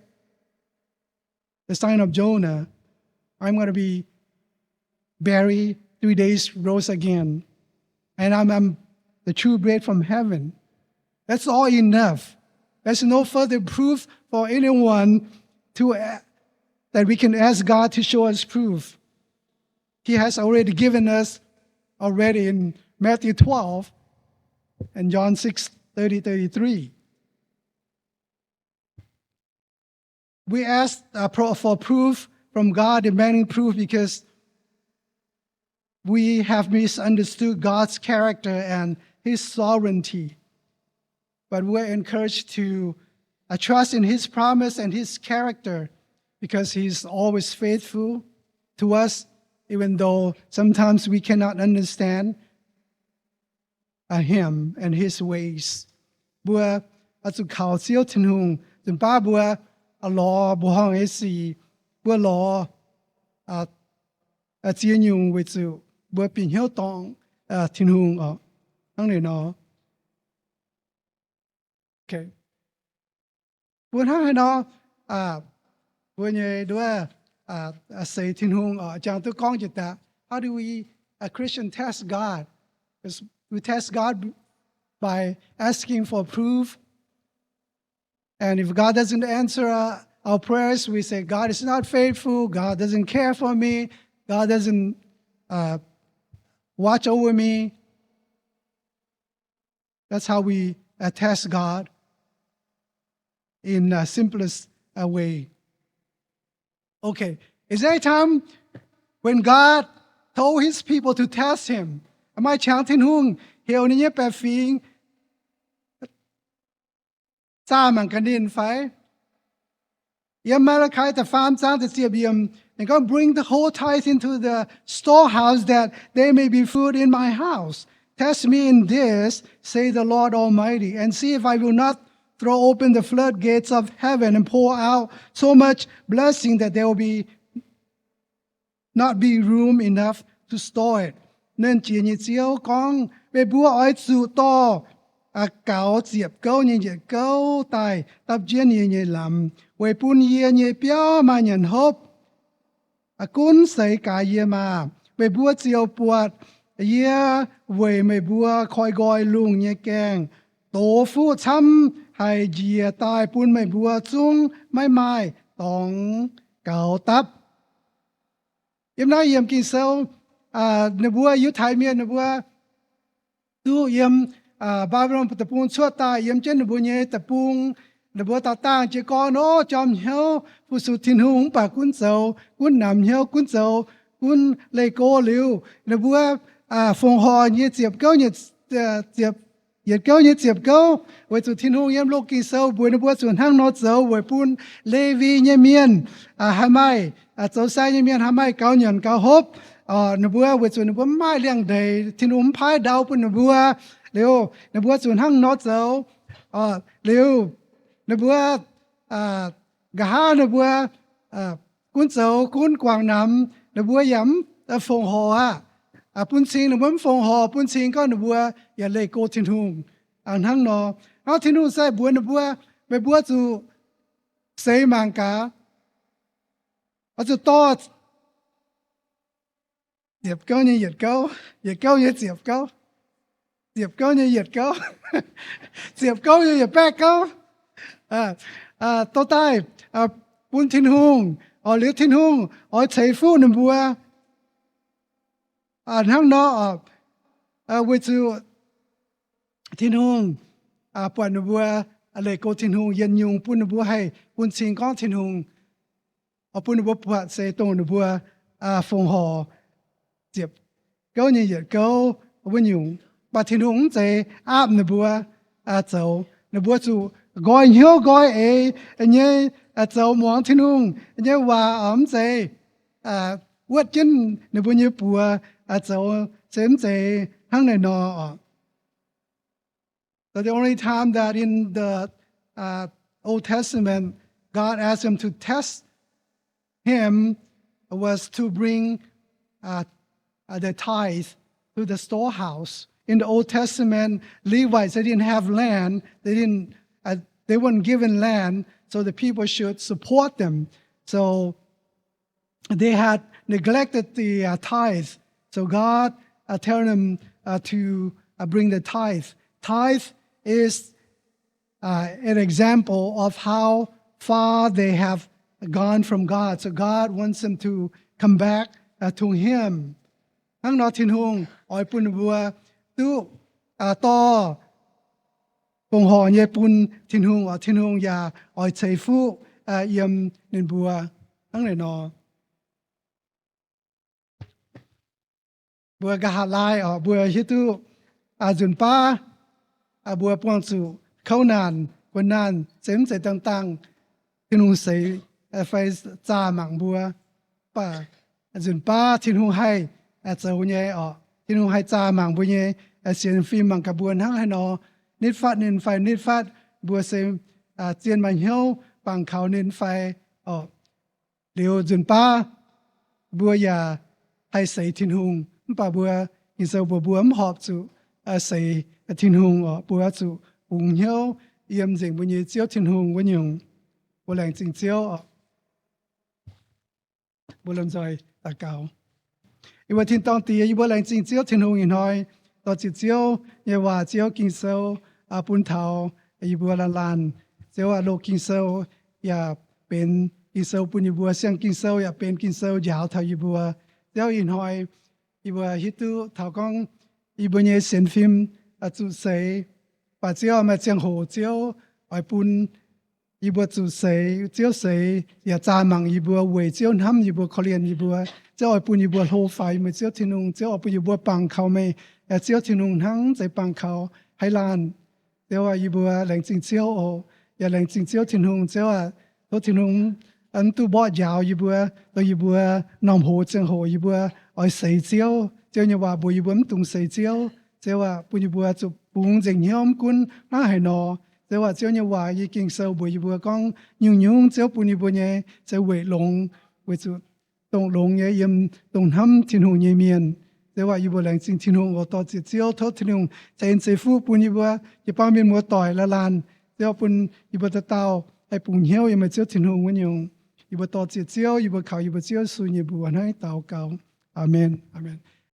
the sign of Jonah. I'm going to be buried, three days rose again. And I'm, I'm the true bread from heaven. That's all enough. There's no further proof for anyone to, that we can ask God to show us proof. He has already given us already in Matthew twelve and John six, thirty, thirty-three. We ask uh, for proof from God, demanding proof because we have misunderstood God's character and his sovereignty. But we're encouraged to uh, trust in his promise and his character because he's always faithful to us, even though sometimes we cannot understand uh, him and his ways. Mbuo oix zuqc kaux Ziouv Tin-Hungh, nzunc baav mbuo lorz mbuoqc horngh nyei sic, mbuo lorz ziex nyungc weic zuqc mbuo bieqc hnyouv dorngc Tin-Hungh oc. Hnangv naaiv nor. Mbuo hnangv haaix nor, mbuo nyei nduov seix Tin-Hungh oc, jangx duqv gorngv jiex daaih. How do we, a Christian, test God? We test God by asking for proof. And if God doesn't answer our, our prayers, we say, God is not faithful. God doesn't care for me. God doesn't uh, watch over me. That's how we uh, test God in the simplest uh, way. Okay, is there a time when God told his people to test him? Maaih qangx Tin-Hungh heuc ninh nyei baeqc fingx zaah mangc gaax ninh fai? Yiem Malachi da'faam zaang da'ziepc yiemc, and God bring the whole tithe into the storehouse that there may be food in my house. Test me in this, say the Lord Almighty, and see if I will not throw open the floodgates of heaven and pour out so much blessing that there will be not be room enough to store it. Nernh Jiex nyei Ziouv gorngv, meih mbuo oix zuqc dorh gaux ziepc gouv nyei njiec gouv daaih dapv jienv yie nyei lamz, weic bun yie nyei biauv maaih nyanc hopv. Gunv seix gaax yie maah! Meih mbuo ziouc buatc yie weic meih mbuo koi nqoi lungh nyei gaengh dox fuqv camv haic njiec daaih bun meih mbuo zungv maiv maaih dorngx gaux dapv. Yiem naaiv yiem Ging-Sou, ninh mbuo Yiutai Mienh ninh mbuo duqv yiem Mbaa^mbi^lon deic-bung cuotv daaih, yiem jienv ninh mbuo nyei deic-bung, ninh mbuo dauh dangh jiez gorn nor jorm hnyouv fu-sux Tin-Hungh, mv baac gunv zoux gunv namx hnyouv, gunv zoux gunv leih go liuz, ninh mbuo fongc horc nyei ziepc gouv nyei, ziepc, yietc gouv nyei ziepc gouv, weic zuqc Tin-Hungh yiem loz Ging-Sou mbuox ninh mbuo zuqc hnangv nor zoux weic bun Lewi nyei mienh haih maaih, zoux sai nyei mienh haih maaih gaux nyanc gaux hopv. Ninh mbuo weic zuqc ninh mbuo mv maaih liangx-ndeic, Tin-Hungh mv paaiv ndau bun ninh mbuo. Liuz ninh mbuo zuqc hnangv nor zoux. Liuz ninh mbuo nqa'haav ninh mbuo gunv zoux gunv guangc namx, ninh mbuo yaac mv fongc horc aqv. Bun cing ninh mbuo mv fongc horc, bun cing gorngv ninh mbuo yaac leih go Tin-Hungh. Hnangv nor, hnangv Tin-Hungh se mbuox ninh mbuo, meih mbuo zuqc seix mangc gaax, oix zuqc dorh ziepc gouv nyei yietc gouv, yietc gouv nyei ziepc gouv, ziepc gouv nyei yietc gouv, ziepc gouv nyei yietc baeqv gouv, dorh daaih bun Tin-Hungh, oix liuz Tin-Hungh oix ceix fuqv ninh mbuo. Hnangv nor, weic zuqc Tin-Hungh buatc ninh mbuo leih go Tin-Hungh, yietc nyungc bun ninh mbuo haih bun cing gorngv Tin-Hungh, oix bun ninh mbuo buatc se dongh ninh mbuo fongc horc ziepc gouv nyei yietc gouv wuov nyungc. Mv baac Tin-Hungh mv zeiz aapv ninh mbuo zoux. Ninh mbuo zuqc nqoi hnyouv nqoi eix nyei zoux muangx Tin-Hungh nyei waac, mv zeiz wuotv jienv ninh mbuo nyei buoz zoux, se mv zeiz hnangv naaiv nor oc. So the only time that in the uh, Old Testament, God asked him to test him was to bring uh, uh, the tithe to the storehouse. In the Old Testament, Levites, they didn't have land. They didn't. Uh, they weren't given land, so the people should support them. So they had neglected the uh, tithe. So God uh, tell them uh, to uh, bring the tithe. Tithe is uh, an example of how far they have gone from God. So God wants them to come back uh, to Him. Hnangv nor Tin-Hungh oix bun ninh mbuo duqv uh, dorh fongc horc nyei bun Tin-Hungh, oc Tin-Hungh yaac oix ceix fuqv uh, yiem ninh mbuo. Hnangv naaiv nor, mbuo nqa'haav laai oc, mbuo hiuv duqv nzunc baav mbuo buangh zuqc kouv naanc, guon naanc, zeiz mv zeiz dangh dangh, Tin-Hungh seix fai zaah mangc mbuo. Mv baac nzunc baav Tin-Hungh haih zoux nyei oc. Tin-Hungh haih zaah mangc mbuo nyei sienx fim, mangc gaax mbuo hnangv haaix nor nitv fatv ninh fai nitv fatv, mbuo se zien maaih hnyouv bangc kaux ninh fai oc. Liuz nzunc baav mbuo yaac haih seix Tin-Hungh, mv baac mbuo, Ging-Sou mbuox mbuo mv horpc zuqc seix Tin-Hungh oc. Mbuo zuqc bungx hnyouv yiem nzengc mbuo nyei Ziouv Tin-Hungh wuov nyungc. Mbuo laengz zingh Ziouv oc. Mbuo lomh nzoih daux gaux. Yie mbuo tin-dorngh Diex, yie mbuo laengz zingh Ziouv Tin-Hungh ih hnoi, dorh ziepc Ziouv nyei waac, Ziouv Ging-Sou, bun taux yie mbuo laanh laanh. Ziouv aac, loz Ging-Sou yaac benx Ging-Sou bun yie mbuo, siang Ging-Sou yaac benx Ging-Sou njaaux taux yie mbuo. Ziouv, ih hnoi yie mbuo hiuv duqv taux gorngv yie mbuo nyei sienx fim zuqc seix, mv baac Ziouv, maaih ziangh hoc Ziouv oix bun yie mbuo zuqc seix, Ziouv seix yaac zaah mangc yie mbuo, weic Ziouv hnamv yie mbuo, korv-lienh yie mbuo. Ziouv oix bun yie mbuo hlo faaux yie mbuo Ziouv Tin-Hungh. Ziouv oix bun yie mbuo bangc kaux meih, Ziouv Tin-Hungh, hnangv mv zeiz bangc kaux haaix laanh. Ziouv aac, yie mbuo laengz zingh Ziouv oc. Yaac laengz zingh Ziouv Tin-Hungh. Ziouv aac, tov Tin-Hungh mv duqv mborqv njaaux yie mbuo, dongh yie mbuo normh hoz ziangh hoc yie mbuo oix seix Ziouv. Ziouv nyei waac mbuox yie mbuo mv dungx seix Ziouv. Ziouv aac, bun yie mbuo zuqc bungx nzengc hnyouv, mv gunv hnangv haaix nor. Ziouv aac, Ziouv nyei waac yiem Ging-Sou mbuox yie mbuo gorngv nyungc-nyungc Ziouv bun yie mbuo nyei se weic longx, weic zuqc dongh longx nyei yiem dongh hnamv Tin-Hungh nyei mienh. Ziouv aac, yie mbuo laengz zingh Tin-Hungh oc, dorh ziepc Ziouv, tov Tin-Hungh ceix en ceix fuqv bun yie mbuo jiu-baang mienh muoz-doic laanh laanh. Ziouv bun yie mbuo dauh dauh haih bungx hnyouv yiem meih Ziouv Tin-Hungh wuov nyungc. Yie mbuo dor-ziec Ziouv, yie mbuo kaux yie mbuo Ziouv Yesu nyei mbuox hnangv naaiv daux gaux. Aamen. Aamen.